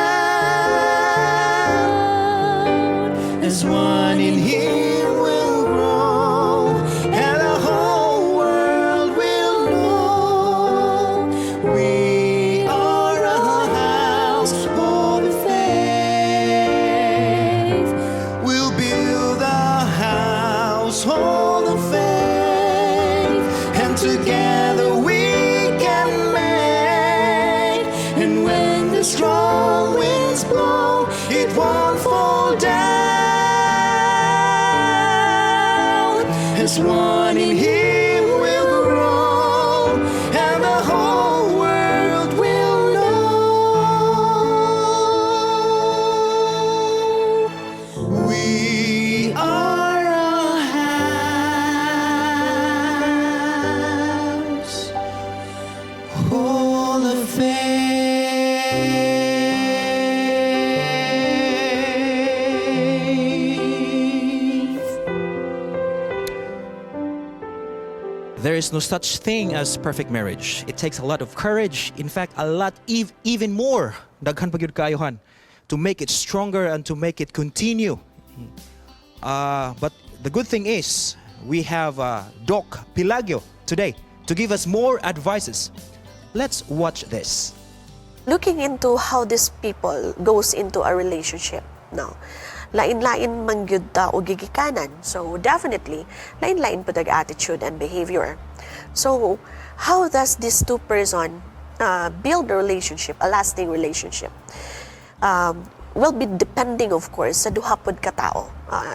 As one in Him will grow, and the whole world will know we are a house of faith. We'll build a household of faith, and together we can make. And when the strong winds blow, it won't fall down. As one in Him will grow, and the whole world will know we are a house full of faith. There is no such thing as perfect marriage. It takes a lot of courage. In fact, a lot even more daghan pa gyud kaayo han, to make it stronger and to make it continue. But the good thing is we have Doc Pelagio today to give us more advices. Let's watch this. Looking into how these people goes into a relationship, no, lain-lain man gyud ta og gigikanan, so definitely lain-lain pud ang attitude and behavior. So how does these two person build a relationship, a lasting relationship, will be depending, of course, sa duha pod ka tao.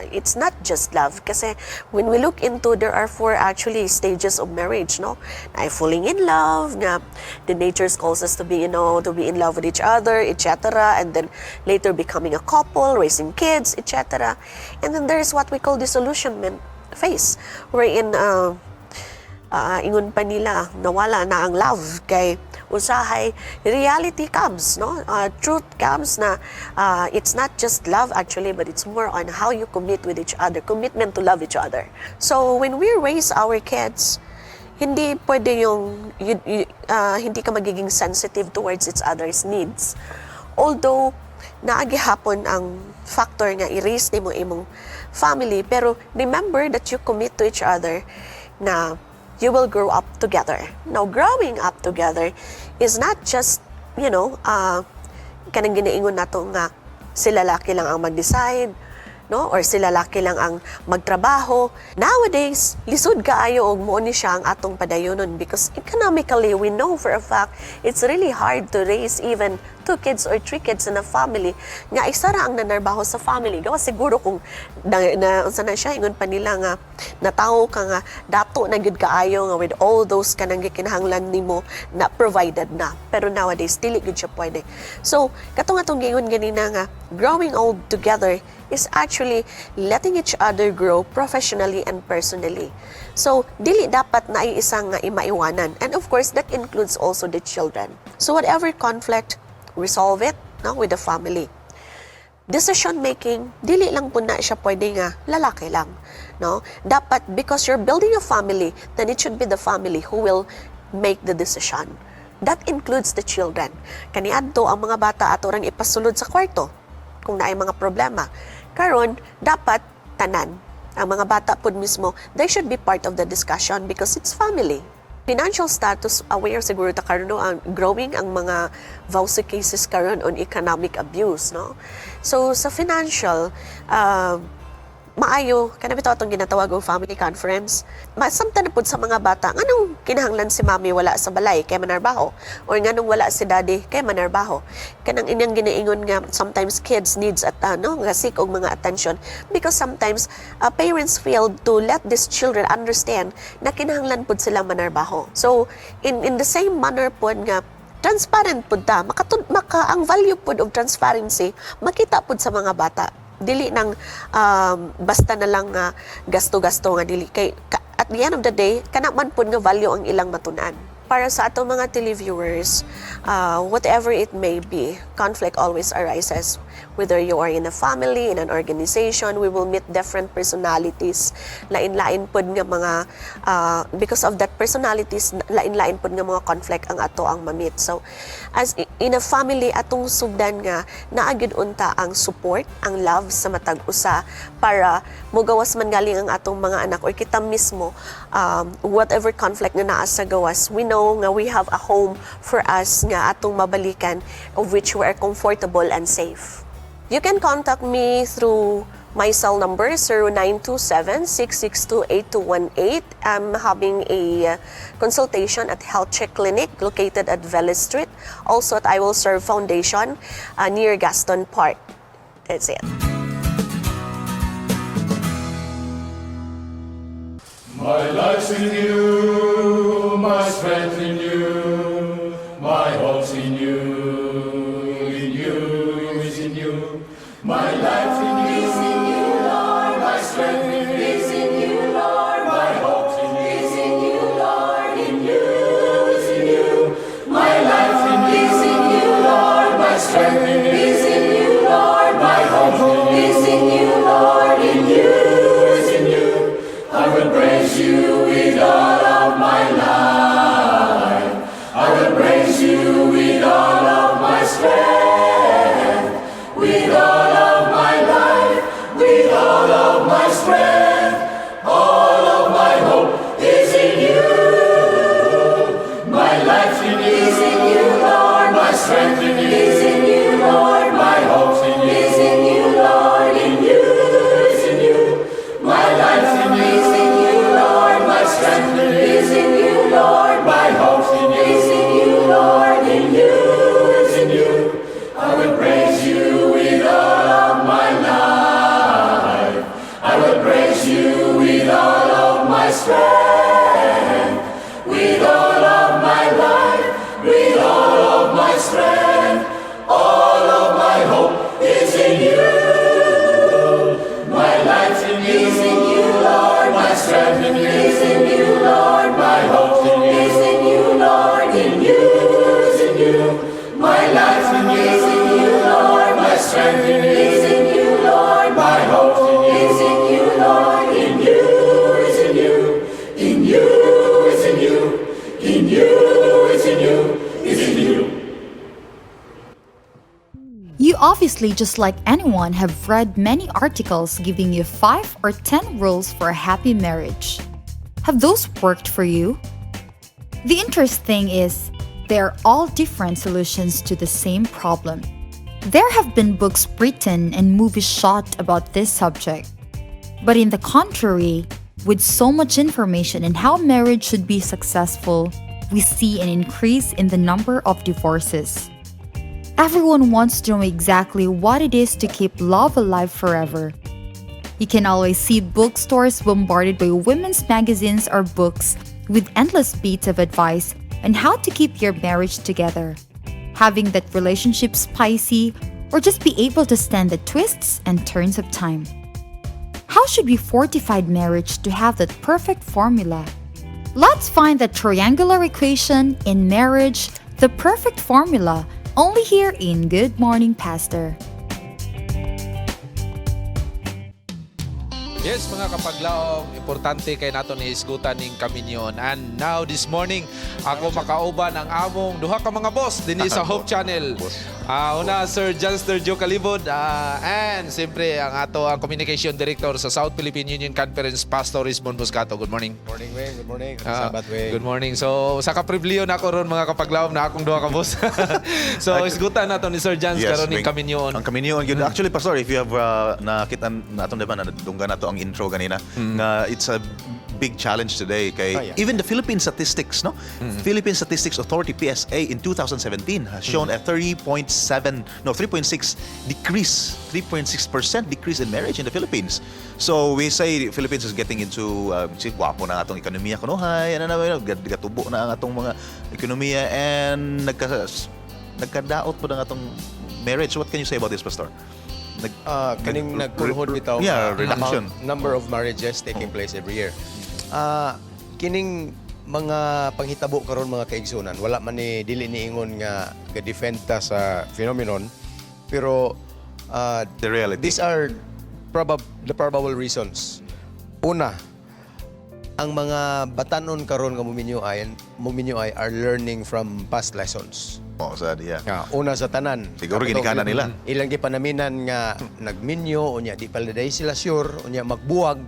It's not just love kasi when we look into, there are four actually stages of marriage, no? Ay falling in love nga the nature calls us to be in love with each other, etc. And then later becoming a couple, raising kids, etc. And then there's what we call disillusionment phase wherein ingon pa nila, nawala na ang love kay usahay reality comes, no, truth comes na it's not just love actually, but it's more on how you commit with each other, commitment to love each other. So when we raise our kids, hindi pwede yung hindi ka magiging sensitive towards each other's needs, although naa gihapon ang factor nga i-raise nimo imong family. Pero remember that you commit to each other na you will grow up together. Now, growing up together is not just, kanang ginaingon nato nga sila laki lang ang mag-decide, no? Or sila laki lang ang magtrabaho. Nowadays, lisod kaayo og mao ni siya ang atong padayonon because economically we know for a fact it's really hard to raise even two kids or three kids in a family nga isa ra ang nanarbaho sa family. Gawa siguro kung na unsa na siya, ingon pa nila nga natawo ka nga dato na gyud kaayo nga with all those kanang gikinahanglan nimo na provided na. Pero nowadays dili gyud siya pwede. So katong atong giingon ganina nga growing old together is actually letting each other grow professionally and personally. So, dili dapat na isang nga imaiwanan. And of course, that includes also the children. So, whatever conflict, resolve it, no, with the family. Decision making, dili lang po na siya pwede nga lalaki lang, no? Dapat because you're building a family, then it should be the family who will make the decision. That includes the children. Kaniadto ang mga bata ato rang ipasulod sa kwarto kung naay mga problema. Karon dapat tanan ang mga bata pud mismo, they should be part of the discussion because it's family. Financial status, aware siguro ta karon, no, ang growing ang mga VAWC cases karon on economic abuse, no? So sa financial, maayo kana bitaw atong ginatawag og family conference. Masamtan na pud sa mga bata nganong kinahanglan si Mami wala sa balay kay manarbaho or nganong wala si Daddy kay manarbaho. Kanang inyang ginaingon nga sometimes kids needs at ano nga seek og mga attention because sometimes parents fail to let these children understand na kinahanglan pud sila manarbaho. So in the same manner pud nga transparent pud ta, makatud maka ang value pud of transparency makita pud sa mga bata, dili nang basta na lang nga gasto-gasto nga dili kay at the end of the day kana man pud nga value ang ilang matun-an. Para sa atong mga televiewers, whatever it may be, conflict always arises. Whether you are in a family, in an organization, we will meet different personalities. Lain-lain pod nga mga, because of that personalities, lain-lain pod nga mga conflict ang ato ang ma-meet. So, as in a family, atong sugdan nga naa gyud unta ang support, ang love sa matag usa para mugawas man galing ang atong mga anak or kita mismo, whatever conflict nga naa sa gawas, we know nga we have a home for us nga atong mabalikan, of which we are comfortable and safe. You can contact me through my cell number 0927-662-8218. I'm having a consultation at Health Check Clinic located at Velez Street. Also at I Will Serve Foundation near Gaston Park. That's it. My life's in you, my strength in you, my hope's in you, is in you. My life's in you, is in you, Lord. My strength is in you, Lord. My hope's in you, is in you, Lord. In you, is in you. My life's in you, is in you, Lord. My strength is in you, Lord. My hope is in you, Lord. In you, is in you. I will praise you with all of my life. I will praise you with all of my strength. With all of my life, with all of my strength, all of my hope is in you. My life's in you, is in you, Lord. My strength in you, is in you, Lord. My hope's in you, is in you, Lord. In you, is in you. My life's in you, is in you, Lord. My strength is in you, Lord. My hope's in you, is in you, Lord. In you, is in you. I will praise you with all of my life. I will praise you with all of my strength. With all of my life, with all of my strength, all of my hope is in you. My life's in you, is in you, Lord. My strength in you, is in you, Lord. My hope's in you, is in you, Lord. In you, is in you. My life's in you, is in you, Lord. My strength in you, is in you, Lord. My hope's in you, is in you, Lord. In you, is in you. In you, is in you. In you, is in you. Is in you. You obviously, just like anyone, have read many articles giving you 5 or 10 rules for a happy marriage. Have those worked for you? The interesting thing is, they are all different solutions to the same problem. There have been books written and movies shot about this subject. But in the contrary, with so much information on how marriage should be successful, we see an increase in the number of divorces. Everyone wants to know exactly what it is to keep love alive forever. You can always see bookstores bombarded by women's magazines or books with endless bits of advice on how to keep your marriage together, having that relationship spicy, or just be able to stand the twists and turns of time. How should we fortify marriage to have that perfect formula? Let's find the triangular equation in marriage, the perfect formula, only here in Good Morning Pastor. Yes, mga kapaglaom, importante kay nato ni isgutan ning kaminyoon. And now this morning, ako makauban ang among duha ka mga boss dinhi sa Hope Channel. Una, Sir John Joe Calibod, and siyempre ang ato ang Communication Director sa South Philippine Union Conference, Pastor Rismon Buscato. Good morning. Morning, Weng. Good morning. Sabat, Weng. Good morning. So, sa kapribiliyo na ako ron, mga kapaglaom, na akong duha ka boss. So, isgutan nato ni Sir Jans karon ning Weng. kaminyoon. Ang kaminyoon yun. Actually, Pastor, if you have nakita naton, diba, nadunggan nato ang intro ganina, nga it's a big challenge today kay even the Philippine statistics, no? Philippine Statistics Authority, PSA, in 2017 has shown a 3.7, no, 3.6 decrease, 3.6% decrease in marriage in the Philippines. So we say Philippines is getting into si gwapo na atong ekonomiya kunuhay, ano na, gatubo na ang atong mga ekonomiya and nagkadaot po ng atong marriage. What can you say about this, Pastor? Kaning nagkulhod bitaw nga reduction. Amount, number of marriages taking place every year. Kining mga panghitabo karon, mga kaigsunan, wala man ni dili ni ingon nga ga-defend ta sa phenomenon, pero the reality. These are the probable reasons. Una, ang mga batanon karon nga muminyo ay are learning from past lessons. Oh, sad, yeah. Nga, una sa tanan. Siguro Katong ginikanan nila. ilang gipanaminan nga nagminyo, unya di pala dahil sila sure, unya magbuwag.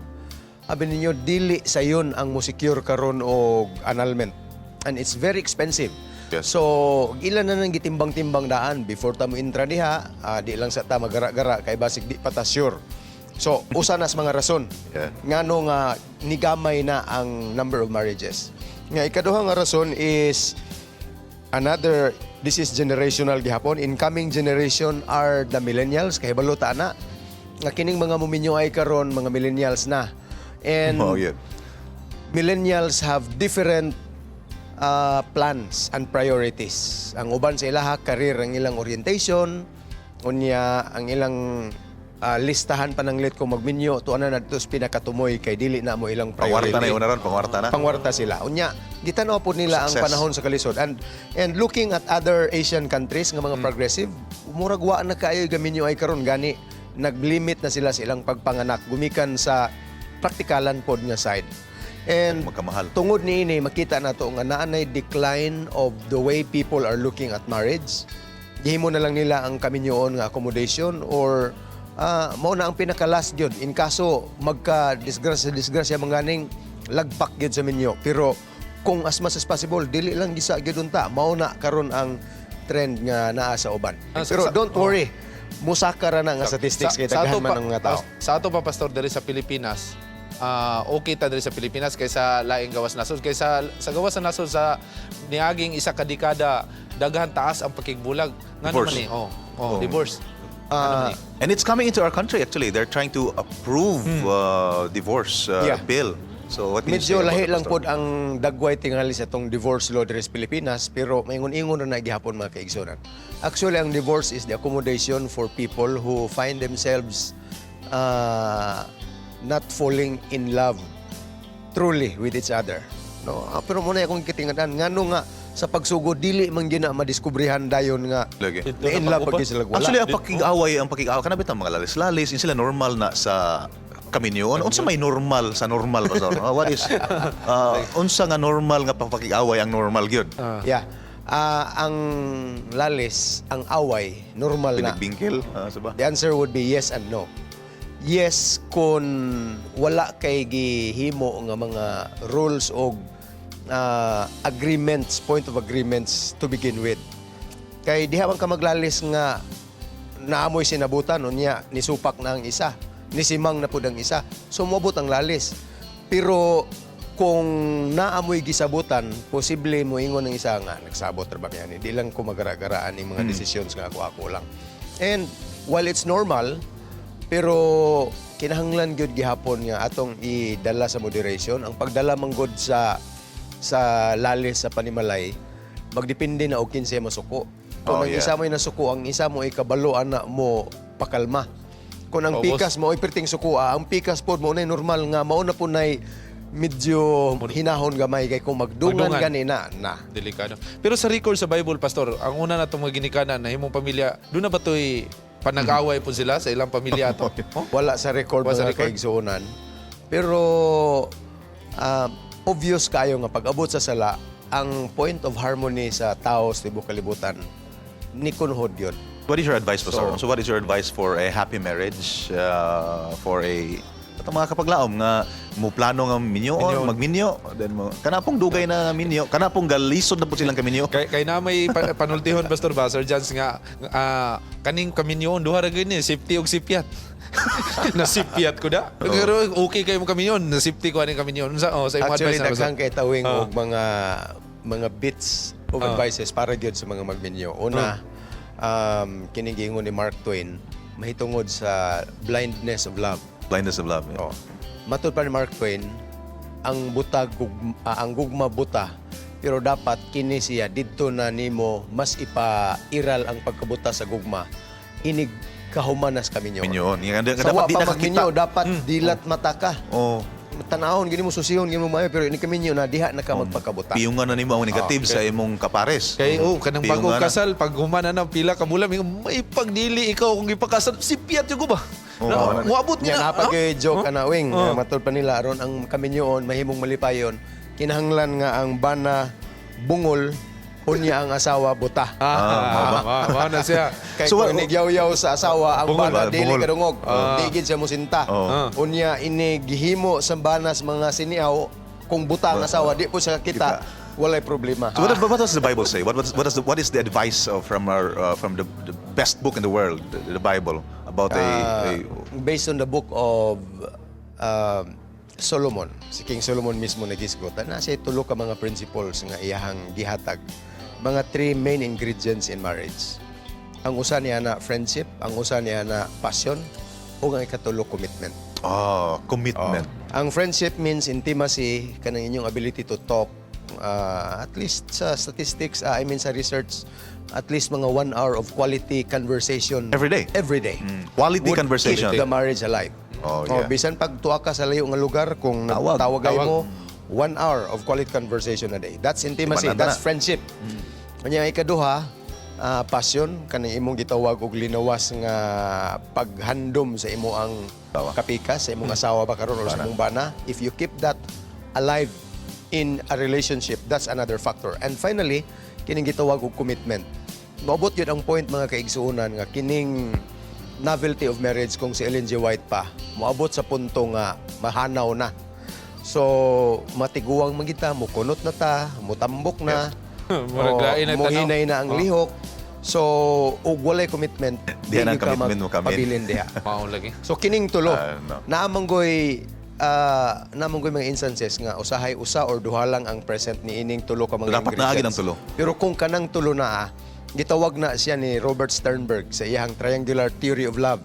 Abi ninyo, dili sayon ang mo secure karon og annulment. And it's very expensive. So, ilan na nang gitimbang-timbang daan before ta mo intra diha, di lang sa ta magara-gara kay basig di pa ta sure. So, usa na sa mga rason ngano nga nigamay na ang number of marriages. Nga ikaduha nga rason is another, this is generational gihapon. Incoming generation are the millennials. Kay ta na nga kining mga muminyo ay karon mga millennials na and millennials have different plans and priorities. Ang uban sa ilaha, career ang ilang orientation. Unya ang ilang listahan pananglit kung magminyo tuwa na nadto sa pinakatumoy kay dili na mo ilang priority. Pangwarta na yun na ron, pangwarta na. Pangwarta sila. Unya, gitanaw po nila ang Success. panahon sa kalisod. And looking at other Asian countries nga mga progressive, murag wa na kaayo gaminyo ay karon, gani naglimit na sila sa ilang pagpanganak gumikan sa praktikalan pod nga side. And magkamahal. Tungod niini, makita nato nga naanay decline of the way people are looking at marriage. Gihimo na lang nila ang kaminyoon nga accommodation or mao na ang pinaka-last gyud in kaso magka disgrasya disgrasya manganing lagpak gyud sa minyo. Pero kung as much as possible dili lang gisa gyud unta, mao na karon ang trend nga naa sa uban. Pero don't worry, musaka ra na nga statistics kay Sa daghan ato man ang mga tao. Sa ato pa, Pastor, diri sa Pilipinas, okay ta diri sa Pilipinas kaysa laing gawas nasod. Kaysa sa gawas sa nasod sa niaging isa ka dekada, daghan, taas ang pakigbulag. Ngano Divorce. man ni? Oh, divorce. And it's coming into our country actually. They're trying to approve divorce bill. So what can you say Medyo about lahi that, lang Pastor? pod ang dagway tingali sa itong divorce law diri sa Pilipinas, pero maingon-ingon na na gihapon, mga kaigsunan. Actually, ang divorce is the accommodation for people who find themselves not falling in love truly with each other. No, pero muna akong kitingadan ngano nga sa pagsugod dili man gyud na madiskubrihan dayon nga Lagi. na in love pag sila wala. Actually, ang pakig-away, kana bitang mga lalis-lalis, yun sila normal na sa kaminyoon. Unsa may normal sa normal, Pastor? What is unsa nga normal nga pakig-away ang normal gyud? Yeah. Ang lalis, ang away, normal na. Pinagbingkil, sa ba? The answer would be yes and no. Yes, kung wala kay gihimo nga mga rules o agreements, point of agreements to begin with. Kay diha man ka maglalis nga naamoy sinabutan, unya nisupak na ang isa, nisimang na pud ang isa. So moabot ang lalis. Pero kung naamoy gisabutan, posible mo ingon ang isa nga nagsabot ra ba yan. Hindi lang ko magara-garaan yung mga decisions nga ako-ako lang. And while it's normal, pero kinahanglan gyud gihapon nga atong idala sa moderation. Ang pagdala man gud sa lalis sa panimalay, magdepende na og kinsay masuko. Kung ang isa mo'y nasuko, ang isa mo ikabalo ana mo pakalma. Kung ang Paubos. pikas mo ay perting suko, ang pikas pod mo na normal nga mao na po nay medyo hinahon gamay kay kung magdungan Magdungan. gani na na. Delikado. Pero sa record sa Bible, Pastor, ang una na itong mga ginikanan na himong pamilya, doon na ba to'y panag-away po sila sa ilang pamilya ato? Oh? Wala sa record, Wala sa mga record? kaigsuonan. Pero obvious kayo nga pag-abot sa sala, ang point of harmony sa tao sa tibok kalibutan ni kunhod yun. What is your advice, Pastor? So, what is your advice for a happy marriage? For a atong mga kapaglaom nga mo plano nga minyoon, magminyo, then mo kana pong dugay na minyo, kana pong galisod na po silang kaminyo. Kay na may panultihon, Pastor ba, Sir Jans, nga kaning kaminyoon duha ra gyud ni, safety og sipyat. Nasipyat ko da. Pero okay kayo mo kaminyoon, nasafety ko aning kaminyoon. Unsa, oh, sa imong Actually, advice na, Pastor? daghang kay tawing og mga bits of advices para gyud sa mga magminyo. Una, kining giingon ni Mark Twain mahitungod sa blindness of love. Blindness of love. Yeah. Oh. Matud pa ni Mark Twain, ang buta ang gugma buta, pero dapat kini siya didto na nimo mas ipairal ang pagkabuta sa gugma inig kahumanas kaminyo. Minyoon. Nga, Sa dapat wa di pa nakakita. magminyo, dapat dilat mata ka. Oh. Tanahon gini mo, susihon gini mo maayo, pero ini kaminyo na diha na ka magpakabuta. Piyungan na nimo ang negative sa imong kapares. Kay oh, kanang Piyungan bagong na. kasal pag human na ng pila ka bulan, may pagdili ikaw kung ipakasal, sipyat yung ba? Oo. Na, muabot Nya niya. napag kay joke ana wing, Oh. matud pa nila aron ang kaminyoon mahimong malipayon, kinahanglan nga ang bana bungol, unya ang asawa buta. Ah, mao na siya. Kay So, so, kung inigyaw-yaw sa asawa, ang Bungol bana ba? dili Bungol. kadungog. Di gid siya mosinta. Oh. Unya inigihimo sa bana sa mga siniaw, kung buta ang asawa di po siya kita, walay problema. So what does the Bible say? What is the advice of, from our from the best book in the world, the Bible, about a Based on the book of Solomon, si King Solomon mismo nagisgot, na siya tulo ka mga principles nga iyahang gihatag. Mga three main ingredients in marriage. Ang usa niya na friendship, ang usa niya na passion, ug ang ikatulo, commitment. Oh, commitment. Oh. Ang friendship means intimacy, kanang inyong ability to talk, at least sa statistics, I mean sa research, at least mga 1 hour of quality conversation. Every day? Every day. Quality Would conversation. keep the marriage alive. Oh, yeah. Bisan pag tuwa ka sa layo nga lugar, kung Tawag. nagtawagay Tawag. mo, 1 hour of quality conversation a day. That's intimacy. Tibanan That's na. friendship. Kanya ang ikaduha, passion, kanang imong gitawag og linawas nga paghandom sa imo ang kapikas, sa imong asawa ba karon or sa imong bana. If you keep that alive in a relationship, that's another factor. And finally, kining gitawag og commitment. Maabot yun ang point, mga kaigsuonan, nga kining novelty of marriage, kung si Ellen G. White pa, moabot sa punto nga mahanaw na. So, matiguang man kita, mukunot na ta, mutambok na, Murag lain na tanaw. muhinay na ang lihok. So, ug walay commitment, Diha na ang di ka commitment mo kami. magpabilin diha. Mao lagi. So kining tulo, Ah, no. naa man goy mga instances nga usahay usa or duha lang ang present ni ining tulo ka mga Dapat naa gid ang ingredients. tulo. Pero kung kanang tulo na, gitawag na siya ni Robert Sternberg sa iyang triangular theory of love.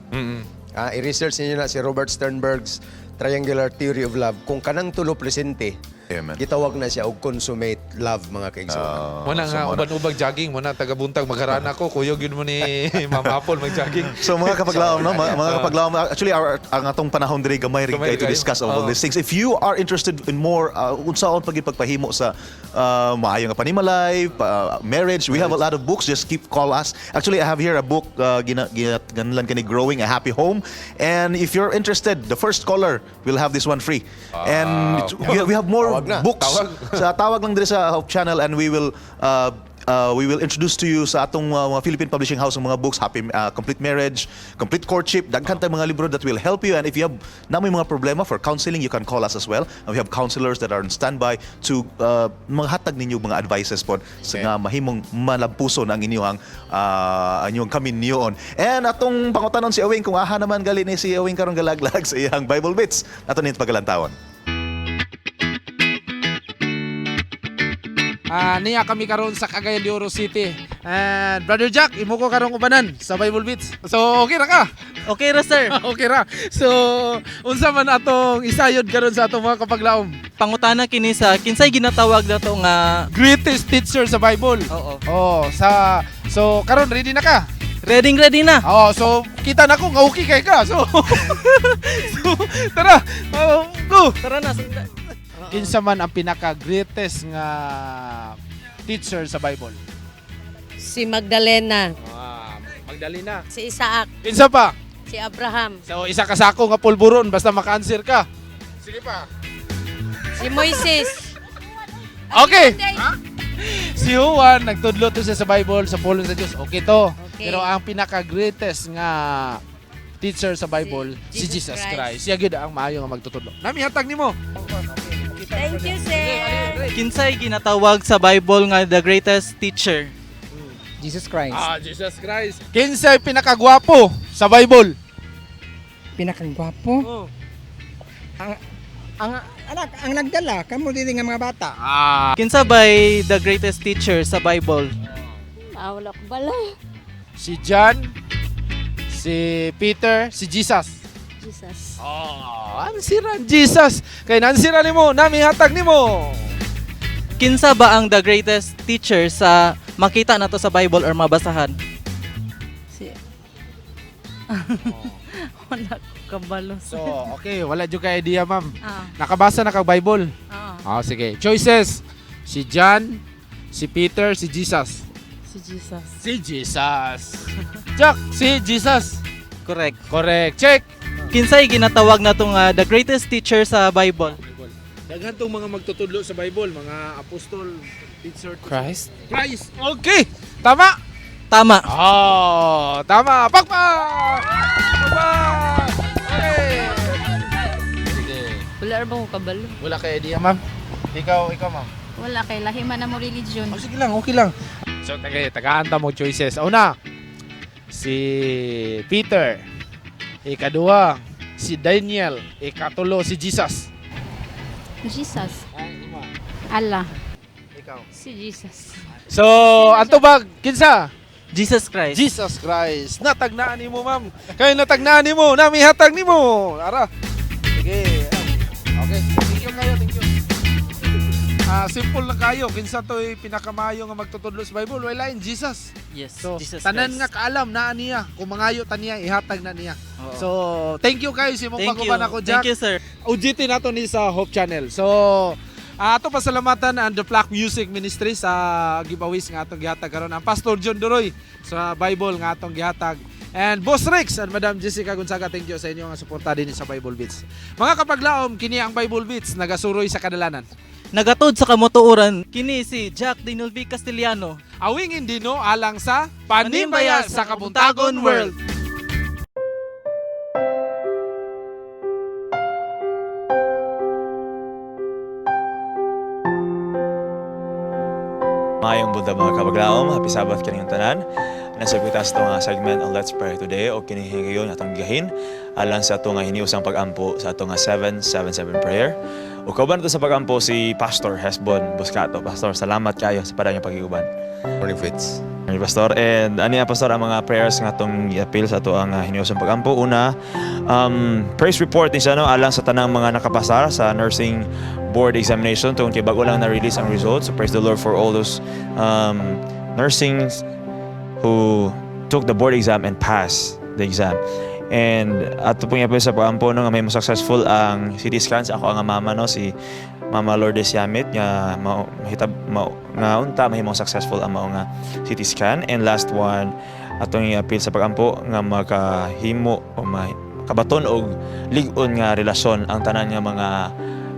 I-research niyo na si Robert Sternberg's triangular theory of love. Kung kanang tulo presente, Amen. gitawag na siya og consummate love, mga kaigsuonan. Muna nga so, mao na. uban-ubag jogging mo na taga-buntag magharana ko kuyog yun mo ni Ma'am Apple mag-jogging. So mga kapaglaom, no, mga kapaglaom, actually ang atong panahon diri gamay rin Gamay kayo to kayo. discuss all Oo. these things. If you are interested in more unsaon pag pagpahimo sa maayo nga panimalay, marriage, we have a lot of books. Just keep call us. Actually, I have here a book gina ganlan kani, Growing a Happy Home. And if you're interested, the first caller will have this one free. And we have more Tawag na. books. Tawag. Sa tawag lang diri sa Hope Channel and we will introduce to you sa atong mga Philippine Publishing House ang mga books, Happy Complete Marriage, Complete Courtship, daghan tayong mga libro that will help you. And if you have na may mga problema for counseling, you can call us as well. And we have counselors that are on standby to maghatag ninyo mga advices po sa nga mahimong malampuson ang inyong kaminyoon. And atong pangutanon si Awing kung aha naman gali ni si Awing karong galaglag sa iyang Bible Bits. Ato ni pagalantawon. Niya kami karon sa Cagayan de Oro City. And Brother Jack, imo ko karong ubanan sa Bible Beats. So okay ra ka? Okay ra, sir. Okay ra. So unsa man atong isayod karon sa atong mga kapaglaom? Pangutana kini sa kinsay ginatawag nato nga greatest teacher sa Bible. Oo. Oh, sa so karon ready na ka? Ready ready na. Oh, so kita na ko nga okay kay ka. So tara, oh, go. Tara na. Kinsa man ang pinaka greatest nga teacher sa Bible? Si Magdalena. Ah, Magdalena. Si Isaac. Kinsa pa? Si Abraham. So isa ka sako nga pulburon basta maka-answer ka. Sige pa. Si Moises. Okay. Si Juan, nagtudlo to siya sa Bible, sa pulong sa Diyos. Okay to. Okay. Pero ang pinaka-greatest nga teacher sa Bible, si Jesus Christ. Christ. Siya gyud ang maayo nga magtutudlo. Nami hatag nimo. Thank you, sir. Kinsay ginatawag sa Bible nga the greatest teacher? Jesus Christ. Ah, Jesus Christ. Kinsay pinakagwapo sa Bible? Pinakagwapo. Oh. Ang anak, ang nagdala kamo dili nga mga bata. Ah. Kinsa bay the greatest teacher sa Bible? Ah, wala ko bala. Si John, si Peter, si Jesus. Jesus. Oh, ansiran Jesus. Kay nansira nimo, nami hatag nimo. Kinsa ba ang the greatest teacher sa makita nato sa Bible or mabasahan? Si Wala ko kabalo. So, okay, wala jud kay idea, ma'am. Ah. Nakabasa na kag Bible? Ah. Ah, sige. Choices. Si John, si Peter, si Jesus. Si Jesus. Si Jesus. Jack, si Jesus. Correct. Correct. Check. Kinsay ginatawag nato nga the greatest teacher sa Bible? Daghan tong mga magtutudlo sa Bible, mga apostol, teacher. Christ. Christ. Okay. Tama. Tama. Oh, tama. Pakpak! Pakpak! Okay. Sige. Wala ra ba ko kabalo? Wala kay idea, ma'am. Ikaw, ma'am. Wala kay lahi man na mo religion. Oh, sige lang, okay lang. So, tagaan ta mo choices. Una, si Peter. Ikaduha, si Daniel. Ikatulo, si Jesus. Jesus. Allah. Ikaw. Si Jesus. So, anto ba? Kinsa? Jesus Christ. Jesus Christ. Natagnaan nimo, ma'am. Kayo natagnaan nimo, namihatag nimo. Ara. Sige. Okay. Thank you kayo, thank you. Ah, simple lang kayo. Kinsa to'y pinakamayo nga magtutudlo sa Bible? Wala in Jesus. Yes, So, Jesus tanan Christ. nga kaalam naa niya. Kung mangayo ta niya, ihatag na niya. Oo. So, thank you kayo si mong Thank you. pag-uban ako, Jack. Thank you, sir. OGT nato ni sa Hope Channel. So, ato pasalamatan ang The Flock Music Ministry sa giveaways nga atong gihatag karon. Ang Pastor John Duroy sa Bible nga atong gihatag. And Boss Rex and Madam Jessica Gonzaga, thank you sa inyo nga suporta din sa Bible Beats. Mga kapaglaom, kini ang Bible Beats nagasuroy sa kadalanan. Nagatod sa kamotuoran kini si Jack Dinulvi Castellano. Awingin dino alang sa Panimbaya sa Kabuntagon World. Maayong buntag mga kabaglaom, happy Sabbath kining tanan. Nasa pitas to nga segment ang Let's Pray Today o kini higayon atong gigahin alang sa ato nga hiniusang pag-ampo sa ato nga 777 prayer. O kauban nato sa pag-ampo si Pastor Hesbon Buscato. Pastor, salamat kayo sa padang pag-iuban. Morning, Fitz. Morning, Pastor. And ani nga, Pastor, ang mga prayers nga atong i-appeal sa ato ang hiniusang pag-ampo. Una, praise report ni siya no, alang sa tanang mga nakapasar sa nursing board examination tungkol kay bago lang na-release ang results. So praise the Lord for all those nursing who took the board exam and passed the exam. And ato pong i-appeal sa pag-ampo no, nga may successful ang CT scans. Ako ang mama no, si Mama Lourdes Yamit nga mao mahitab mao nga unta mahimong successful ang mao nga CT scan. And last one, atong i-appeal sa pag-ampo nga makahimo o kabaton og lig-on nga relasyon ang tanan nga mga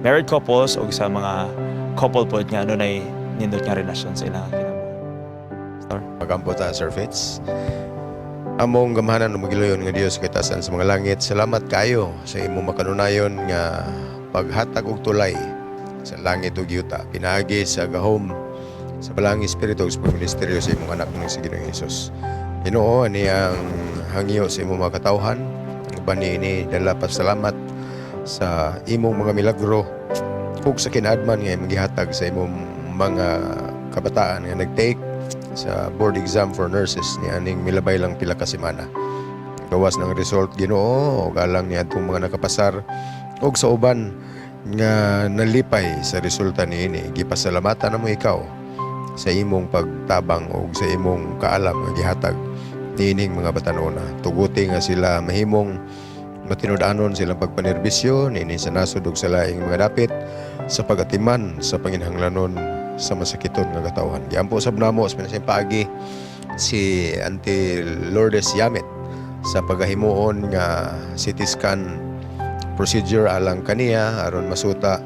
married couples o sa mga couple pod nga adunay nindot nga relasyon sa ilang kinabuhi. Magampo ta, Sir Fitz. Among gamhanan ug magiluyon nga Dios kay tasan sa mga langit, salamat kayo sa imong makanunayon nga paghatag og tulay sa langit ug yuta pinaagi sa gahom sa balang espiritu ug sa pagministeryo sa imong anak ng si Ginoong Hesus. Ginoo, ani ang hangyo sa imong mga katawhan, uban niini dala pasalamat sa imong mga milagro ug sa kinaadman nga imong gihatag sa imong mga kabataan nga nag-take sa board exam for nurses ni aning milabay lang pila ka semana. Gawas ng result Ginoo ug alang niadtong mga nakapasar ug sa uban nga nalipay sa resulta niini, gipasalamatan namo ikaw sa imong pagtabang ug sa imong kaalam nga gihatag niining mga batan-ona. Tuguti nga sila mahimong matinud-anon silang pagpanerbisyo niini sa nasod ug sa laing mga dapit sa pagatiman sa panginhanglanon sa masakiton nga katawhan. Giampo sab namo sa pinasing paagi si Auntie Lourdes Yamit sa pagahimuon nga CT scan procedure alang kaniya aron masuta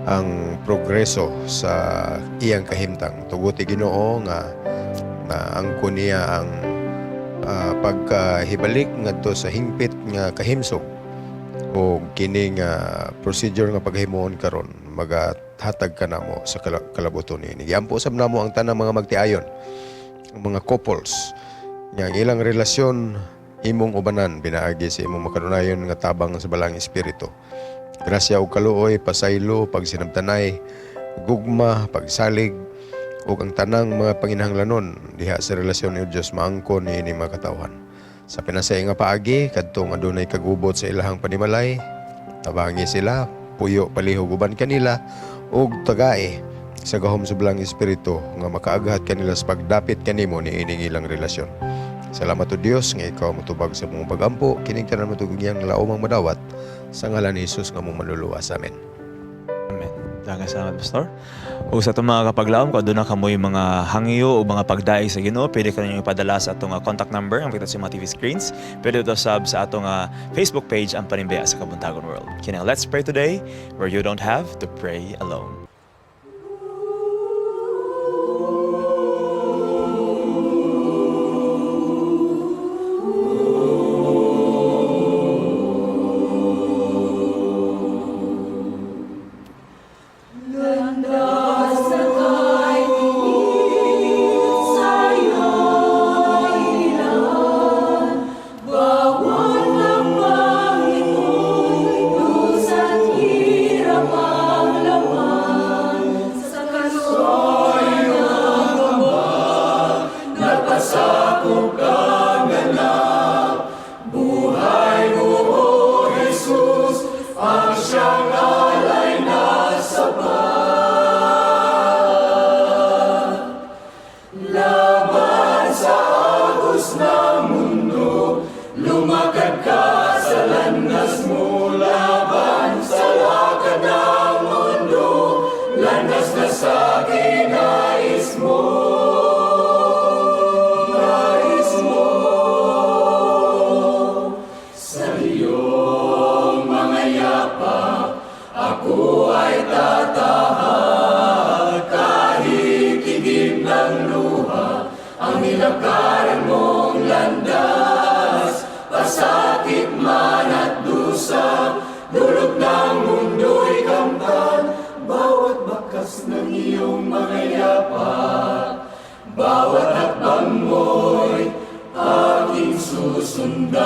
ang progreso sa iyang kahimtang. Tuguti Ginoo nga maangkon niya ang pagkahibalik ngadto sa hingpit nga kahimsog o kini nga procedure nga paghimuon karon magahatag kanamo sa kalabuton niini. Giampo sab namo ang tanang mga magtiayon, ang mga couples nga ang ilang relasyon imong ubanan pinaagi sa imong makanunayon nga tabang sa Balaang Espiritu. Grasya ug kaluoy, pasaylo, pagsinabtanay, gugma, pagsalig ug ang tanang mga panginahanglanon diha sa relasyon ni Dios maangkon niini mga katawhan. Sa pinasay nga paagi kadtong adunay kagubot sa ilahang panimalay, tabangi sila, puyo palihog uban kanila ug tagae sa gahom sa Balaang Espiritu nga makaaghat kanila sa pagdapit kanimo niining ilang relasyon. Salamat o Dios nga ikaw motubag sa among pagampo, kining tanan matugong iyang laumang madawat sa ngalan ni Jesus nga among manluluwas. Amen. Amen. Daghang salamat, Pastor. Ug sa atong mga kapaglaom, kung aduna kamoy mga hangyo o mga pagdaig sa Ginoo, pwede ka ninyo ipadala sa atong contact number ang makita sa mga TV screens. Pwede ito sab sa atong Facebook page ang Panimbaya sa Kabuntagon World. Kini ang Let's Pray Today, where you don't have to pray alone. Landas na kay tiil sa iyong ilan, bawat hakbang ito'y dusa't hirap ang laman. Sa kalooban ng Ama, nagpasakop kang anak. Buhay mo, O Jesus, ang siyang alay na sapat. Laban sa agos ng mundo, lumakad ka sa landas mo. Laban sa lakad ng mundo, landas na sa kinais mo. Nais mo. Sa iyong mga yapak, ako ay tatahak. Kahit igib ng luha, ang nilakaran mong landas. Pasakit man at dusa, dulot ng mundo'y kamtan. Bawat bakas ng iyong mga yapak, bawat hakbang mo'y aking susundan.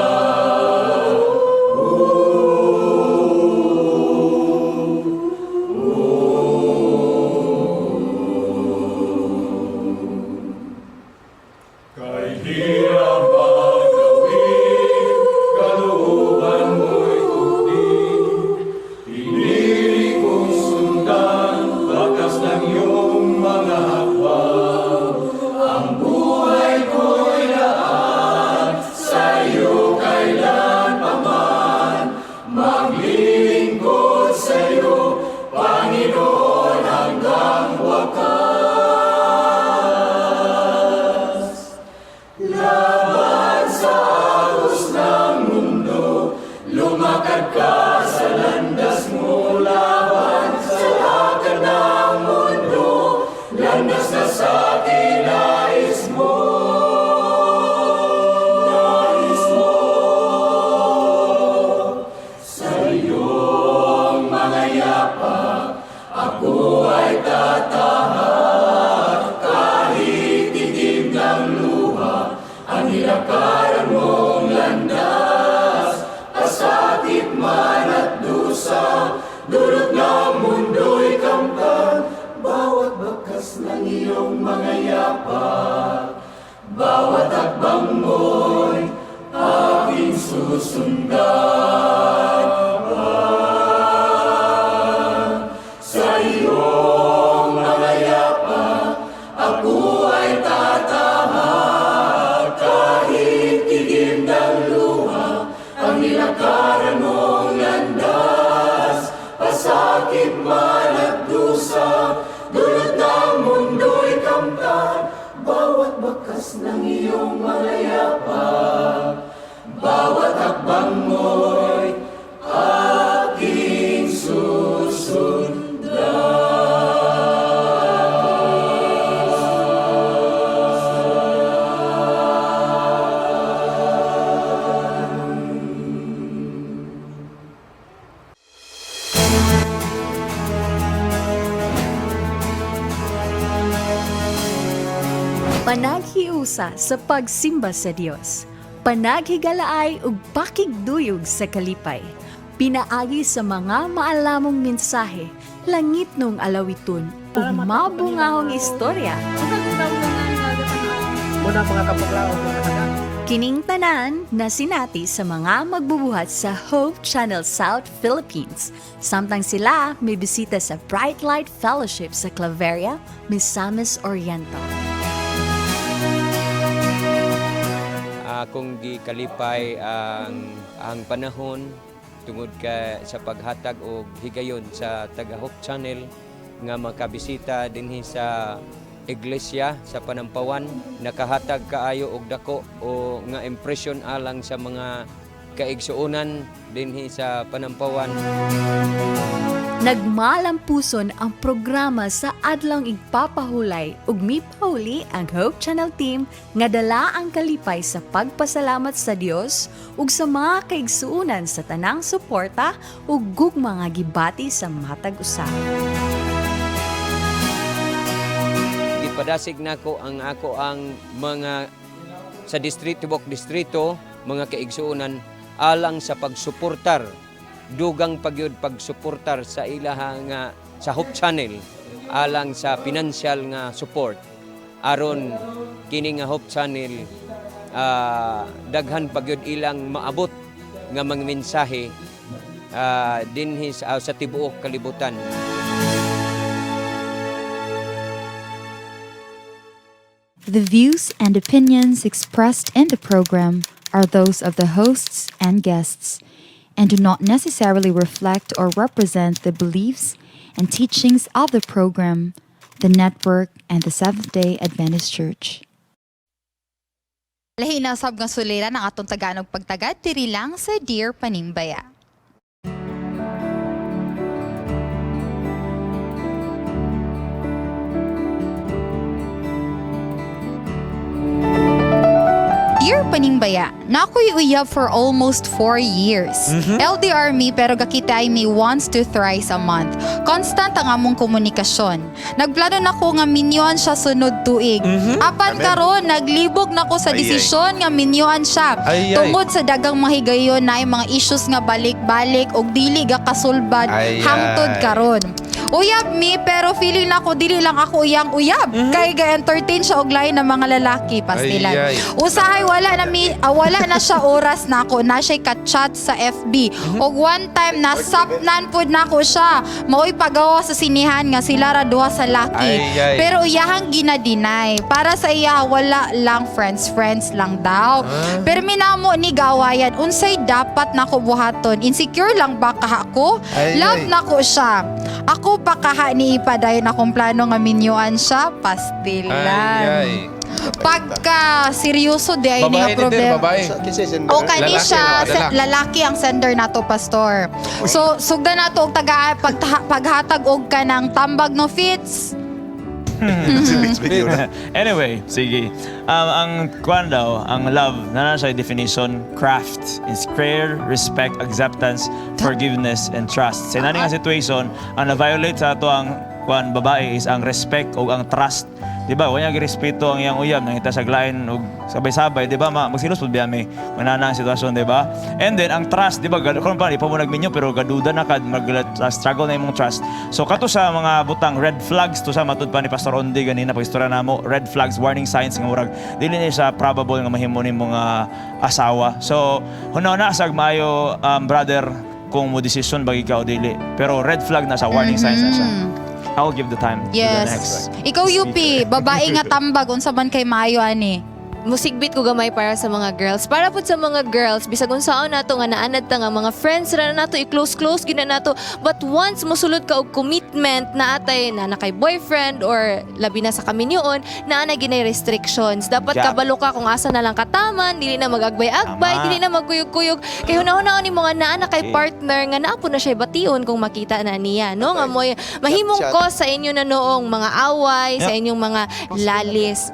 Kay hirap ang gawin, kalooban mo'y tukdin. Pinili kong sundan, bakas ng iyong mga hakbang. Ang buhay ko'y laan sa iyo kailan pa man. Maglilingkod sa iyo, Panginoon, hanggang wakas. Laban sa agos ng mundo, lumakad ka sa landas mo. Laban sa lakad ng mundo, landas na sa kinais mo. Nais mo. Sa iyong mga yapak, ako ay tatahak. Kahit igib ng luha, ang nilakaran mong landas. Pasakit man at dusa, dulot ng mundo'y kamtan. Bawat bakas ng iyong mga yapak, bawat hakbang mo'y aking susundan. Sa iyong mga yapak, ako ay tatahak. Kahit igib ng luha, ang nilakaran mong landas. Pasakit man at dusa, dulot ng mundo'y kamtan. Bawat bakas ng iyong mga yapak, bawat hakbang mo'y Panaghiusa sa pagsimba sa Dios. Panaghigalaay ug pakigduyog sa kalipay. Pinaagi sa mga maalamong mensahe, langit nung alawiton ug mabungahong istorya. Muna mga kapaglaom, mga taga. Kining tanan na sinati sa mga magbubuhat sa Hope Channel South Philippines. Samtang sila may bisita sa Bright Light Fellowship sa Claveria, Misamis Oriental. Akong gikalipay ang panahon tungod ka sa paghatag og higayon sa taga Hope Channel nga makabisita dinhi sa iglesia sa Panampawan. Nakahatag kaayo og dako o nga impression alang sa mga kaigsuonan dinhi sa Panampawan. Nagmalampuson ang programa sa adlong igpapahulay ug mipahuli ang Hope Channel team nga dala ang kalipay sa pagpasalamat sa Dios ug sa mga kaigsuonan sa tanang suporta ug gugma nga gibati sa matag usa. Gipadasig nako ang ako ang mga sa distrito, tibok distrito, mga kaigsuonan alang sa pagsuportar, dugang pagyud pagsuportar sa ilaha nga sa Hope Channel alang sa financial nga support aron kini nga Hope Channel daghan pagyud ilang maabot nga mga mensahe dinhi sa tibuok kalibutan. The views and opinions expressed in the program are those of the hosts and guests and do not necessarily reflect or represent the beliefs and teachings of the program, the network, and the Seventh day Adventist Church. Lahi na sab nga suliran ang atong Tagalog pagtagad diri lang sa Dear Panimbaya. Dear Panimbaya, nakoy uyab for almost 4 years. LDR me pero gakita ay me once to thrice a month. Constant ang among komunikasyon. Nagplano na ko nga minyoan siya sunod tuig. Apan Amen. karon naglibog na ko sa Ay, ay. desisyon nga minyoan siya. Ay, ay. Tungod sa dagang mahigayon na ay mga issues nga balik-balik og dili ga kasulbad Ay, hangtod ay. karon. Uyab mi pero feeling nako dili lang ako iyang uyab. Kay ga-entertain siya og lain ng mga lalaki pastilan. Ay, ay. Usahay wala na mi wala na siya oras nako na siya ka-chat sa FB. Og one time na sapnan pud nako siya. Maoy pagawa sa sinihan nga sila ra duha sa laki. Ay, ay. Pero iyahang gina-deny. Para sa iya wala lang friends, friends lang daw. Ah. Pero minamo ni gawayan unsay dapat nako buhaton? Insecure lang ba kaha ko? Ay, Love ay. nako siya. Ako pa kaha ni ipadayon akong plano nga minyuan siya, pastilan. Ay, ay. Pagka seryoso di ay Babae niya ni dir, problema. babae. O kani Lalaki, siya, nakadala. lalaki ang sender nato, pastor. So sugdan nato og taga paghatag og kanang tambag no fits. Anyway, sige. Ang kwan daw, ang love, na na siya definition, craft is care, respect, acceptance, forgiveness, and trust. Sa inani nga situation, ang na-violate sa ato ang kwan babae is ang respect o ang trust. Di ba? Wala niya girespeto ang iyang uyab, nangita sa lain og sabay-sabay, di ba? Magsilos pud biya mi. Manana ang sitwasyon, di ba? And then ang trust, di ba? Karon pa di pa mo nagminyo pero gaduda na kad mag struggle na imong trust. So kato sa mga butang red flags to sa matud pa ni Pastor Ondi ganina pag istorya namo, red flags, warning signs nga murag dili ni siya probable nga mahimo nimo nga asawa. So hunaw na sag maayo brother kung mo decision bagi ka o dili. Pero red flag na sa warning signs na siya. I'll give the time to the Yes. next. Ikaw UP, babae nga tambag unsa man kay maayo ani? Musigbit ko gamay para sa mga girls. Para pud sa mga girls, bisag unsaon nato nga naanad ta nga mga friends ra na nato, i-close-close gina nato. But once mosulod ka og commitment na atay na na kay boyfriend or labi na sa kaminyoon, naa na ginay restrictions. Dapat kabalo ka kung asa na lang kataman, dili na magagbay-agbay, dili na magkuyog-kuyog. Kay hunahuna ni mga naa na kay partner nga naa po na siya bation kung makita na niya, no? Nga moy mahimong Chat. cause sa inyo na noong mga away, sa inyong mga lalis.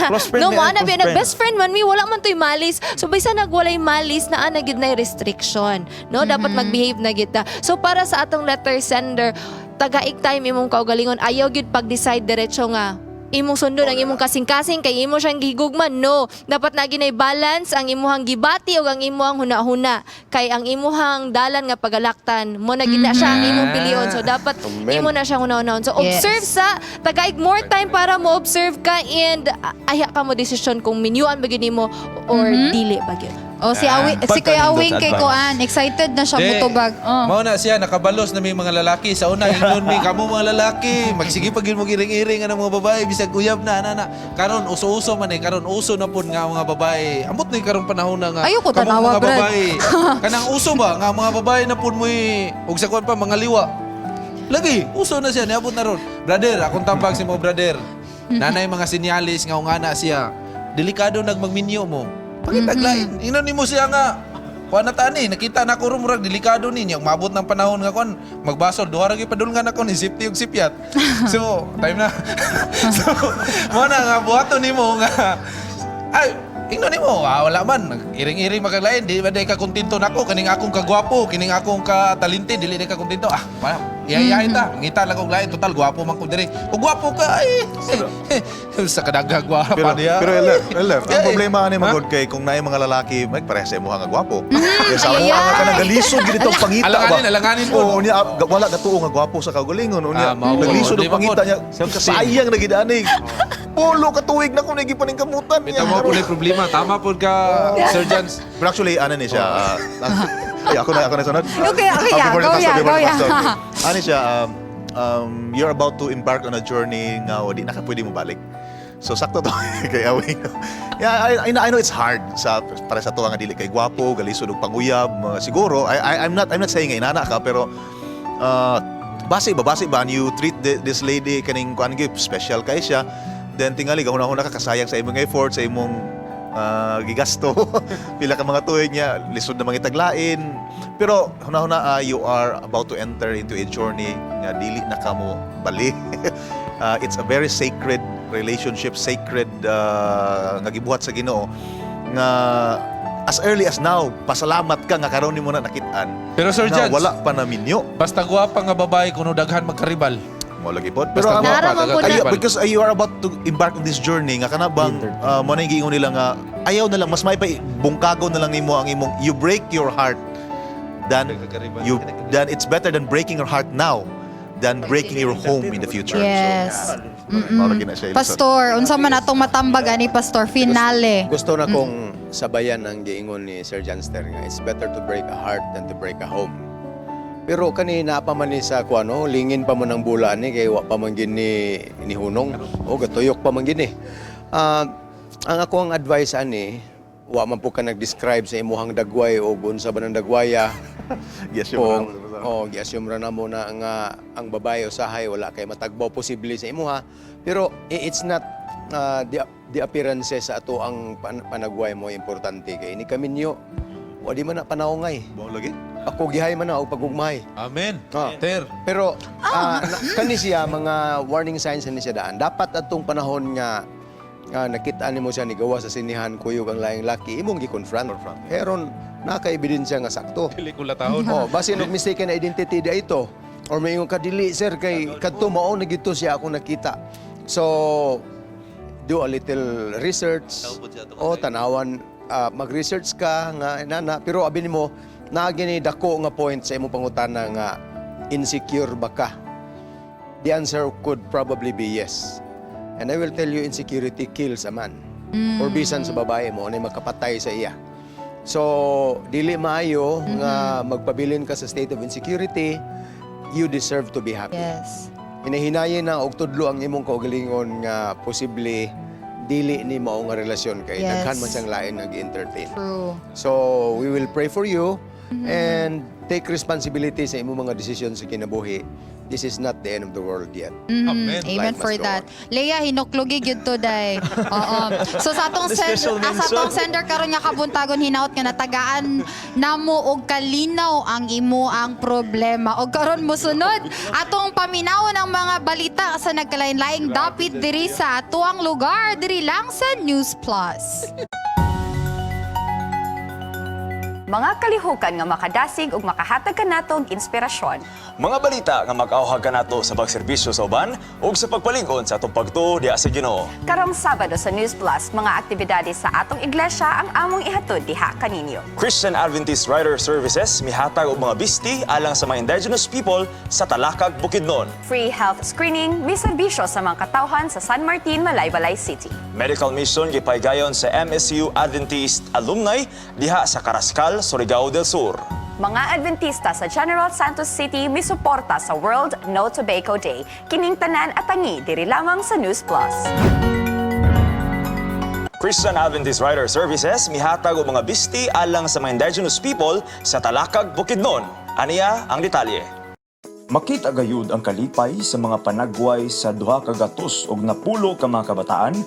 Close friend No, ni mo ang ana close biya nag friend. best friend man mi wala man toy malis. So bisan nagwalay malis naa na gid nay restriction. No, dapat mag-behave na gid ta. So para sa atong letter sender, tagaig time imong kaugalingon, ayaw gyud pag-decide diretso nga imong sundon ang imong kasing-kasing kay imo siyang gigugma. No, dapat na ginay balance ang imuhang gibati ug ang imuhang hunahuna kay ang imuhang dalan nga pagalaktan mo na gid na siya ang imong pilion. So dapat Amen. imo na siya hunahunahon. So observe sa tagaig more time para mo observe ka and ayha ka mo desisyon kung minyuan ba gyud nimo or dili ba gyud. Oh, si Awi, si Kuya Awing kay Kuan, excited na siya Di. mutubag. Oh. Mao na siya nakabalos na may mga lalaki sa una ingon mi kamo mga lalaki magsige pag yun mo iring-iring ang mga babae bisag uyab na ana na karon uso-uso man eh, karon uso na pud nga ang mga babae, ambot na yung karong panahon na nga Ayoko kamong tanawa, mga Brad. babae kanang uso ba nga mga babae na pud mo'y og sa kuan pa mga liwa lagi uso na siya, niabot na ron. Brother, akong tambag si mo, brother, nanay mga sinyalis nga ungana siya, delikado nagmagminyo mo pangitaglain. Ingnon nimo siya nga kuan na tani, nakita na ko ro murag delikado ni niya. Mabot ng panahon nga kuan magbasol, duha ra gyud padulngan ako ni safety ug sipyat. So, time na. So, mo na nga buhaton nimo nga ay ingnon nimo, ah, wala man iring-iring magaglain, di ba day ka kontento nako kining akong kagwapo, kining akong katalinti, dili day ka kontento. Ah, wala. Iyayahin ta, ngita lang kog lain, total gwapo man ko diri. Kung gwapo ka ay sa kadaghang gwapa Pero, niya. pero Elder, Elder, ang Eh, problema ni ha? magod kay kung naay mga lalaki, may pareha sa imuha nga gwapo. Kaya sa ay, amuha nga ay. kanang galisod gid itong pangita ba. Alanganin, alanganin po. Oo, niya wala katuo nga gwapo sa kaugalingon. Unya, Ah, mao. naglisod Di ang ba pangita po? niya. Sayang na gid ani. Polo ka tuig na kung nagipaningkamutan niya. Bitaw mo po na problema. Tama po ka, Sir Jans. Pero actually, ano ni siya, ay, ako na sunod. Okay, okay, Ah, yeah. before the Go, pastor, yeah, before go, the yeah. pastor, okay. Ano siya, you're about to embark on a journey nga o di na ka pwede mo balik. So sakto to kay Awing. Yeah, I know it's hard sa para sa tuwa nga dili kay gwapo, galisod og panguyab, mga siguro I, I I'm not saying nga inana ka, pero base ba and you treat this lady kaning kuan gyud special kay siya, then tingali gahuna-huna ka, kasayang sa imong effort, sa imong gigasto pila ka mga tuig niya, lisod na mangitaglain, pero hunahuna you are about to enter into a journey nga dili na kamo bali. It's a very sacred relationship, sacred nga gibuhat sa Ginoo nga as early as now, pasalamat ka nga karon nimo na nakit-an Pero Sir nga Jans, wala pa na minyo. Basta gwapa nga babae kuno daghan magkaribal. Mo lagi pod. Pero Pero basta ang gwapa, Nara man daghan po na- Ay, karibal. because you are about to embark on this journey nga kana bang mo na yung giingon nila nga ayaw na lang, mas may pa bungkago na lang nimo ang imong, you break your heart than you than it's better than breaking your heart now than breaking your home in the future. Yes. So, mao ra gina siya, Ilson. Pastor, unsa man atong matambag ani Pastor finale. Gusto na kong sabayan ang giingon ni Sir Janster nga it's better to break a heart than to break a home. Pero kanina pa man ni sa kuano, lingin pa mo ng bula ni kay wa pa man gini ni hunong o gatuyok pa man gini. Ah, ang ako ang advice ani, wa man po ka nag-describe sa imuhang dagway o unsa ba ng dagwaya. Yes, Kung oh, gi-assume ra namo na nga ang babae usahay wala kay matagbaw posible sa imuha. Pero it's not the appearances sa ato ang panagway mo importante kay ni kaminyo wa di man na panaungay. Mao lagi. Ako gihay man na og pagugmay. Amen. Ah. Ter. Pero kani siya mga warning signs ni siya daan. Dapat atong panahon nga nga nakita nimo siya ni gawa sa sinihan kuyog ang laing laki imong gi-confront. Heron naka-ebidensya nga sakto. Dili ko latahon. Oh, basin og mistaken identity di ito. Or may ingon ka dili sir kay kadto mao na gito siya akong nakita. So do a little research. O tanawan mag-research ka nga nana, pero abi nimo naa gini dako nga point sa imong pangutana nga insecure ba ka? The answer could probably be yes. And I will tell you, insecurity kills a man. Or bisan sa babae mo na makapatay sa iya. So, dili maayo nga magpabilin ka sa state of insecurity. You deserve to be happy. Hinahinayin na og tudlo ang imong kaugalingon nga posible dili ni mao nga relasyon kay daghan man siyang lain nag-entertain. True. So, we will pray for you and take responsibility sa imong mga desisyon sa kinabuhi. This is not the end of the world yet. Amen Life for must go that. Leia, hinuklugi gyud to day. Oo. So sa atong The send, special sa atong mention. sender karon nga kabuntagon, hinaut nga natagaan namo og kalinaw ang imo ang problema. Og karon mosunod atong paminawon ang mga balita sa nagkalain-laing dapit diri sa atuang lugar diri lang sa News Plus. Mga kalihukan nga makadasig ug makahatag kanatog inspirasyon. Mga balita nga mag-awhag kanato sa pagserbisyo sa uban ug sa pagpalig-on sa atong pagtuo diha sa Ginoo. Karong Sabado sa News Plus, mga aktibidades sa atong iglesia ang among ihatod diha kaninyo. Christian Adventist Rider Services mihatag og mga bisti alang sa mga indigenous people sa Talakag, Bukidnon. Free health screening, may serbisyo sa mga katawhan sa San Martin, Malaybalay City. Medical mission gipaygayon sa MSU Adventist Alumni diha sa Carrascal, Surigao del Sur. Mga Adventista sa General Santos City misuporta sa World No Tobacco Day. Kining tanan at tangi diri lamang sa News Plus. Christian Adventist Rider Services mihatag og mga bisti alang sa mga indigenous people sa Talakag, Bukidnon. Aniya ang detalye. Makita gayud ang kalipay sa mga panagway sa 290 ka mga kabataan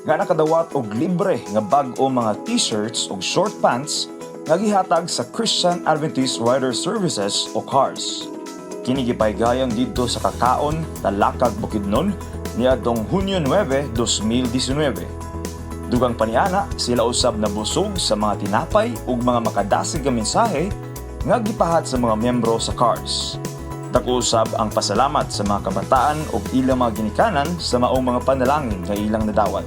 nga nakadawat og libre nga bag-o mga t-shirts ug short pants nga gihatag sa Christian Adventist Rider Services o CARS. Kini gipaygayon didto sa Kakaon, Talakag, Bukidnon niadtong Hunyo 9, 2019. Dugang paniana, sila usab nabusog sa mga tinapay ug mga makadasig nga mensahe nga gipahat sa mga miyembro sa CARS. Dako usab ang pasalamat sa mga kabataan ug ilang mga ginikanan sa maong mga panalangin nga ilang nadawat.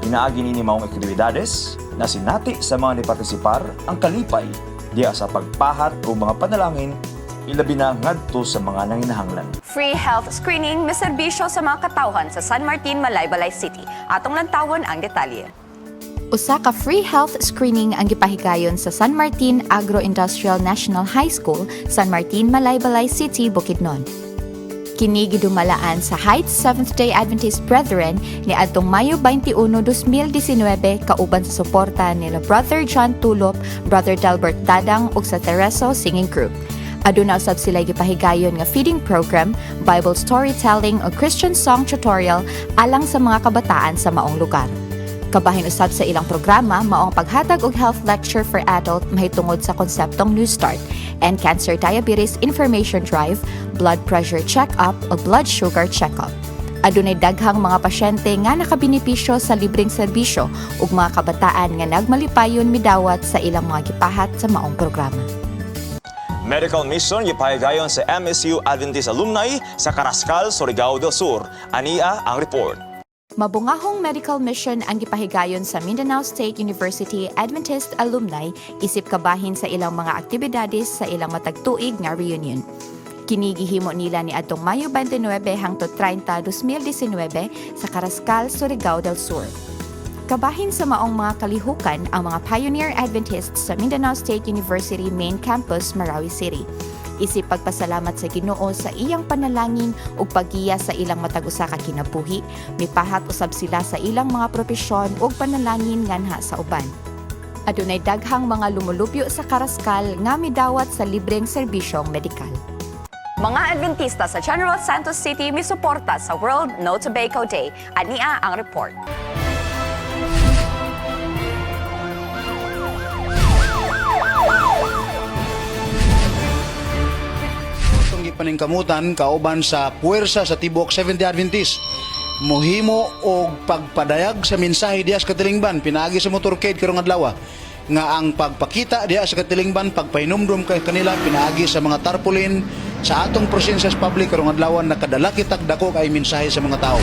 Pinaagi nini maong aktibidades na sinati sa mga nipartisipar ang kalipay diha sa pagpahat og mga panalangin, ilabi na ngadto sa mga nanginahanglan. Free health screening, may serbisyo sa mga katawhan sa San Martin, Malaybalay City. Atong lantawon ang detalye. Usa ka free health screening ang gipahigayon sa San Martin Agro-Industrial National High School, San Martin, Malaybalay City, Bukidnon. Kini gidumalaan sa Heights Seventh-day Adventist Brethren niadtong Mayo 21, 2019 kauban sa suporta nila Brother John Tulop, Brother Delbert Dadang ug sa Tereso Singing Group. Aduna usab sila gipahigayon nga feeding program, Bible storytelling ug Christian song tutorial alang sa mga kabataan sa maong lugar. Kabahin usab sa ilang programa mao ang paghatag og health lecture for adult mahitungod sa konseptong New Start and Cancer Diabetes Information Drive, blood pressure check-up o blood sugar check-up. Adunay daghang mga pasyente nga nakabenepisyo sa libreng serbisyo ug mga kabataan nga nagmalipayon midawat sa ilang mga gipahat sa maong programa. Medical mission gipahigayon sa MSU Adventist Alumni sa Carrascal, Surigao del Sur. Ania ang report. Mabungahong medical mission ang gipahigayon sa Mindanao State University Adventist Alumni isip kabahin sa ilang mga aktibidades sa ilang matag tuig nga reunion. Kini gihimo nila ni adtong Mayo 29 hangtod 30, 2019 sa Carrascal, Surigao del Sur. Kabahin sa maong mga kalihukan ang mga Pioneer Adventists sa Mindanao State University Main Campus, Marawi City. Isip pagpasalamat sa Ginoo sa iyang panalangin ug paggiya sa ilang matag usa ka kinabuhi, mipahat usab sila sa ilang mga propesyon ug panalangin nganha sa uban. Adunay daghang mga lumulupyo sa Carrascal nga midawat sa libreng serbisyong medikal. Mga Adventista sa General Santos City misuporta sa World No Tobacco Day. Ania ang report. Atong gipaningkamutan kauban sa puwersa sa tibuok Seventh-day Adventist mohimo og pagpadayag sa mensahe diha sa katilingban pinaagi sa motorcade karong adlaw, nga ang pagpakita diha sa katilingban, pagpahinumdum kay kanila pinaagi sa mga tarpaulin sa atong presensya sa public karong adlaw, nakadala kitag dako kay mensahe sa mga tao.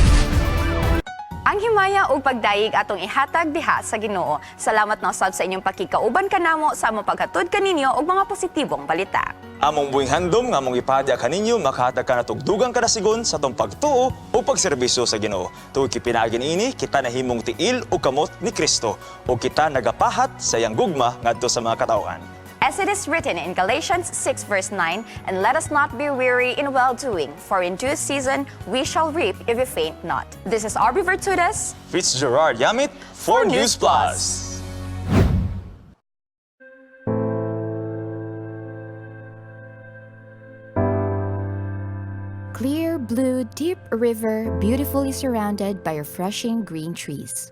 Ang himaya ug pagdayeg atong ihatag diha sa Ginoo. Salamat na usab sa inyong pakikauban kanamo sa among paghatod kaninyo og mga positibong balita. Among buhing handom nga among ipadya kaninyo makahatag kanatog dugang kadasigon sa atong pagtuo o pagserbisyo sa Ginoo. Tungod kay pinaagi niini kita nahimong tiil o kamot ni Kristo o kita nagapahat sa iyang gugma ngadto sa mga katawhan. As it is written in Galatians 6 verse 9, "And let us not be weary in well-doing, for in due season we shall reap if we faint not." This is Arby Virtudes. Fitzgerard Yamit for News Plus. Clear, blue, deep river, beautifully surrounded by refreshing green trees.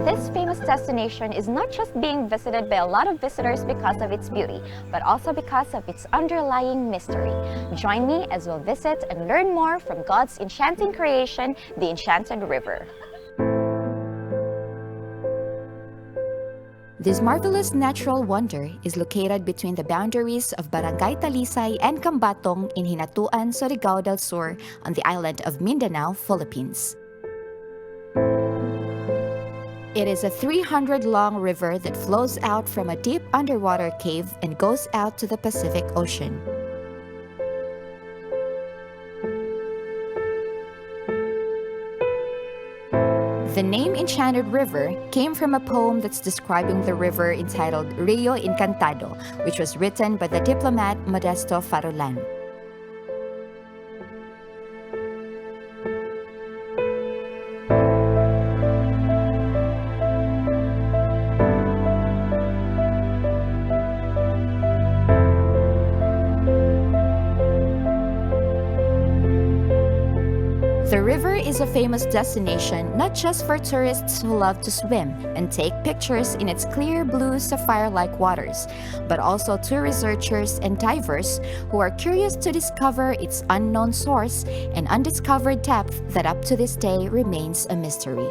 This This famous destination is not just being visited by a lot of visitors because of its beauty, but also because of its underlying mystery. Join me as we'll visit and learn more from God's enchanting creation, the Enchanted River. This marvelous natural wonder is located between the boundaries of Barangay Talisay and Cambatong in Hinatuan, Surigao del Sur on the island of Mindanao, Philippines. It is a 300-long river that flows out from a deep underwater cave and goes out to the Pacific Ocean. The name Enchanted River came from a poem that's describing the river entitled Rio Encantado, which was written by the diplomat Modesto Farolan. The river is a famous destination not just for tourists who love to swim and take pictures in its clear blue sapphire-like waters, but also to researchers and divers who are curious to discover its unknown source and undiscovered depth that up to this day remains a mystery.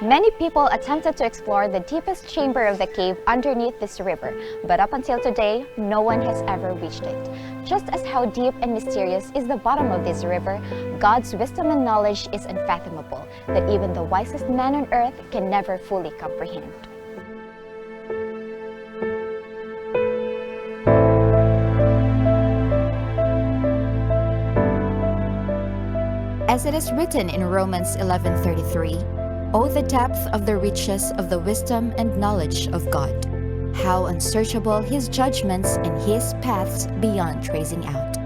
Many people attempted to explore the deepest chamber of the cave underneath this river, but up until today, no one has ever reached it. Just as how deep and mysterious is the bottom of this river, God's wisdom and knowledge is unfathomable, that even the wisest man on earth can never fully comprehend. As it is written in Romans 11:33, "Oh, the depth of the riches of the wisdom and knowledge of God! How unsearchable his judgments and his paths beyond tracing out."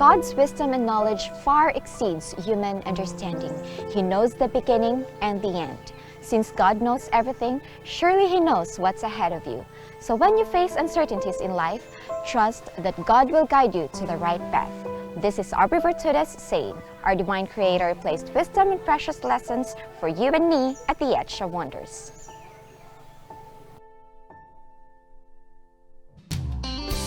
God's wisdom and knowledge far exceeds human understanding. He knows the beginning and the end. Since God knows everything, surely He knows what's ahead of you. So when you face uncertainties in life, trust that God will guide you to the right path. This is Aubrey Virtudes saying, our divine creator placed wisdom and precious lessons for you and me at the Edge of Wonders.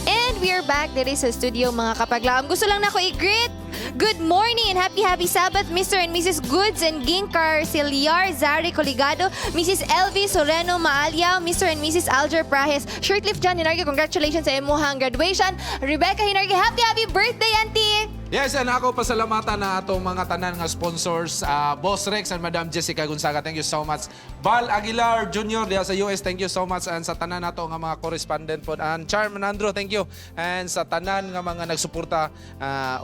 And we are back diri sa studio, mga kapaglaom. Gusto lang nako i-greet. Good morning and happy happy Sabbath, Mr. and Mrs. Goods and Ginkar Siliar Zari Coligado, Mrs. LV Soreno Maalyaw, Mr. and Mrs. Alger Prahes, Shirtliff John Hinarge, congratulations sa imuhang graduation. Rebecca Hinarge, happy happy birthday, auntie! Yes, and ako pasalamatan na atong mga tanan nga sponsors, Boss Rex and Madam Jessica Gonzaga. Thank you so much. Val Aguilar Jr. diha sa US, thank you so much. And sa tanan nato nga mga correspondent po. And Charm and Andrew, thank you. And sa tanan nga mga nagsuporta,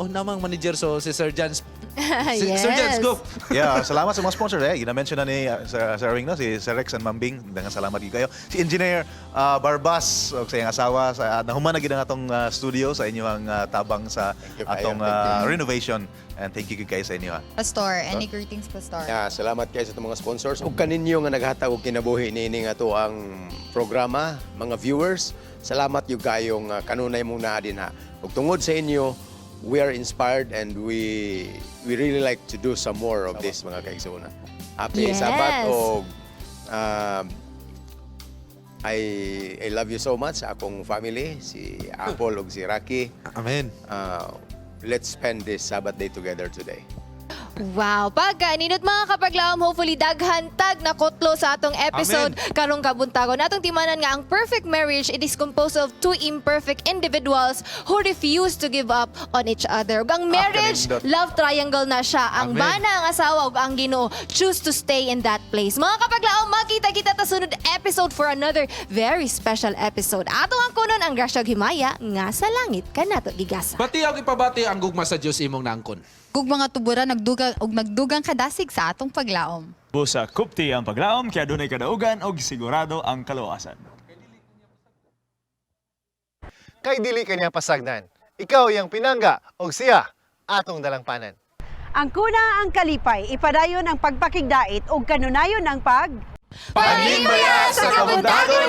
oh namang manager so si Sir Jans. Si, Yes. Sir Jans, go. Yeah, salamat sa mga sponsor eh. Gina-mention na ni Sir Ring, no? Si Sir Rex and Mambing. Daghang salamat gyud kayo. Si Engineer Barbas og sa iyang asawa sa nahuman na gid ang atong studio sa inyong tabang sa you, kayo. atong Thank you. renovation. And thank you gyud kayo sa inyo. Ha. Pastor, any greetings, Pastor? Yeah, salamat kayo sa itong mga sponsors. Ug kaninyo nga naghatag og kinabuhi niini nga to ang programa, mga viewers. Salamat yung kayong kanunay mong naa dinha. Ug tungod sa inyo, we are inspired and we really like to do some more of this, mga kaigsuonan. Happy Yes. Sabbath og I love you so much, akong family, si Apple ug si Rocky. Amen. Let's spend this Sabbath day together today. Wow, pagka ninot mga kapaglaom, hopefully daghan tag na kotlo sa atong episode karong kabuntagon. Atong timanan nga ang perfect marriage, it is composed of two imperfect individuals who refuse to give up on each other. Ug ang marriage, kanindot. love triangle na siya. Ang Amen. bana, ang asawa ug ang Ginoo choose to stay in that place. Mga kapaglaom, magkita-kita ta sunod episode for another very special episode. Ato ang kunon ang grasya ug himaya nga sa langit kanato gigasa. Bati og ipabati ang gugma sa Dios imong nangkon. Kug mga tuburan nagdugang og nagdugang kadasig sa atong paglaom. Busa kupti ang paglaom, kaya dunay kadaugan og sigurado ang kaluwasan. Kay dili ka niya pasagdan. Ikaw iyang pinangga og siya atong dalangpanan. Ang kuna ang kalipay, ipadayon ang pagpakigdait ug kanunayon ang pag Panimbaya sa kabuntagon!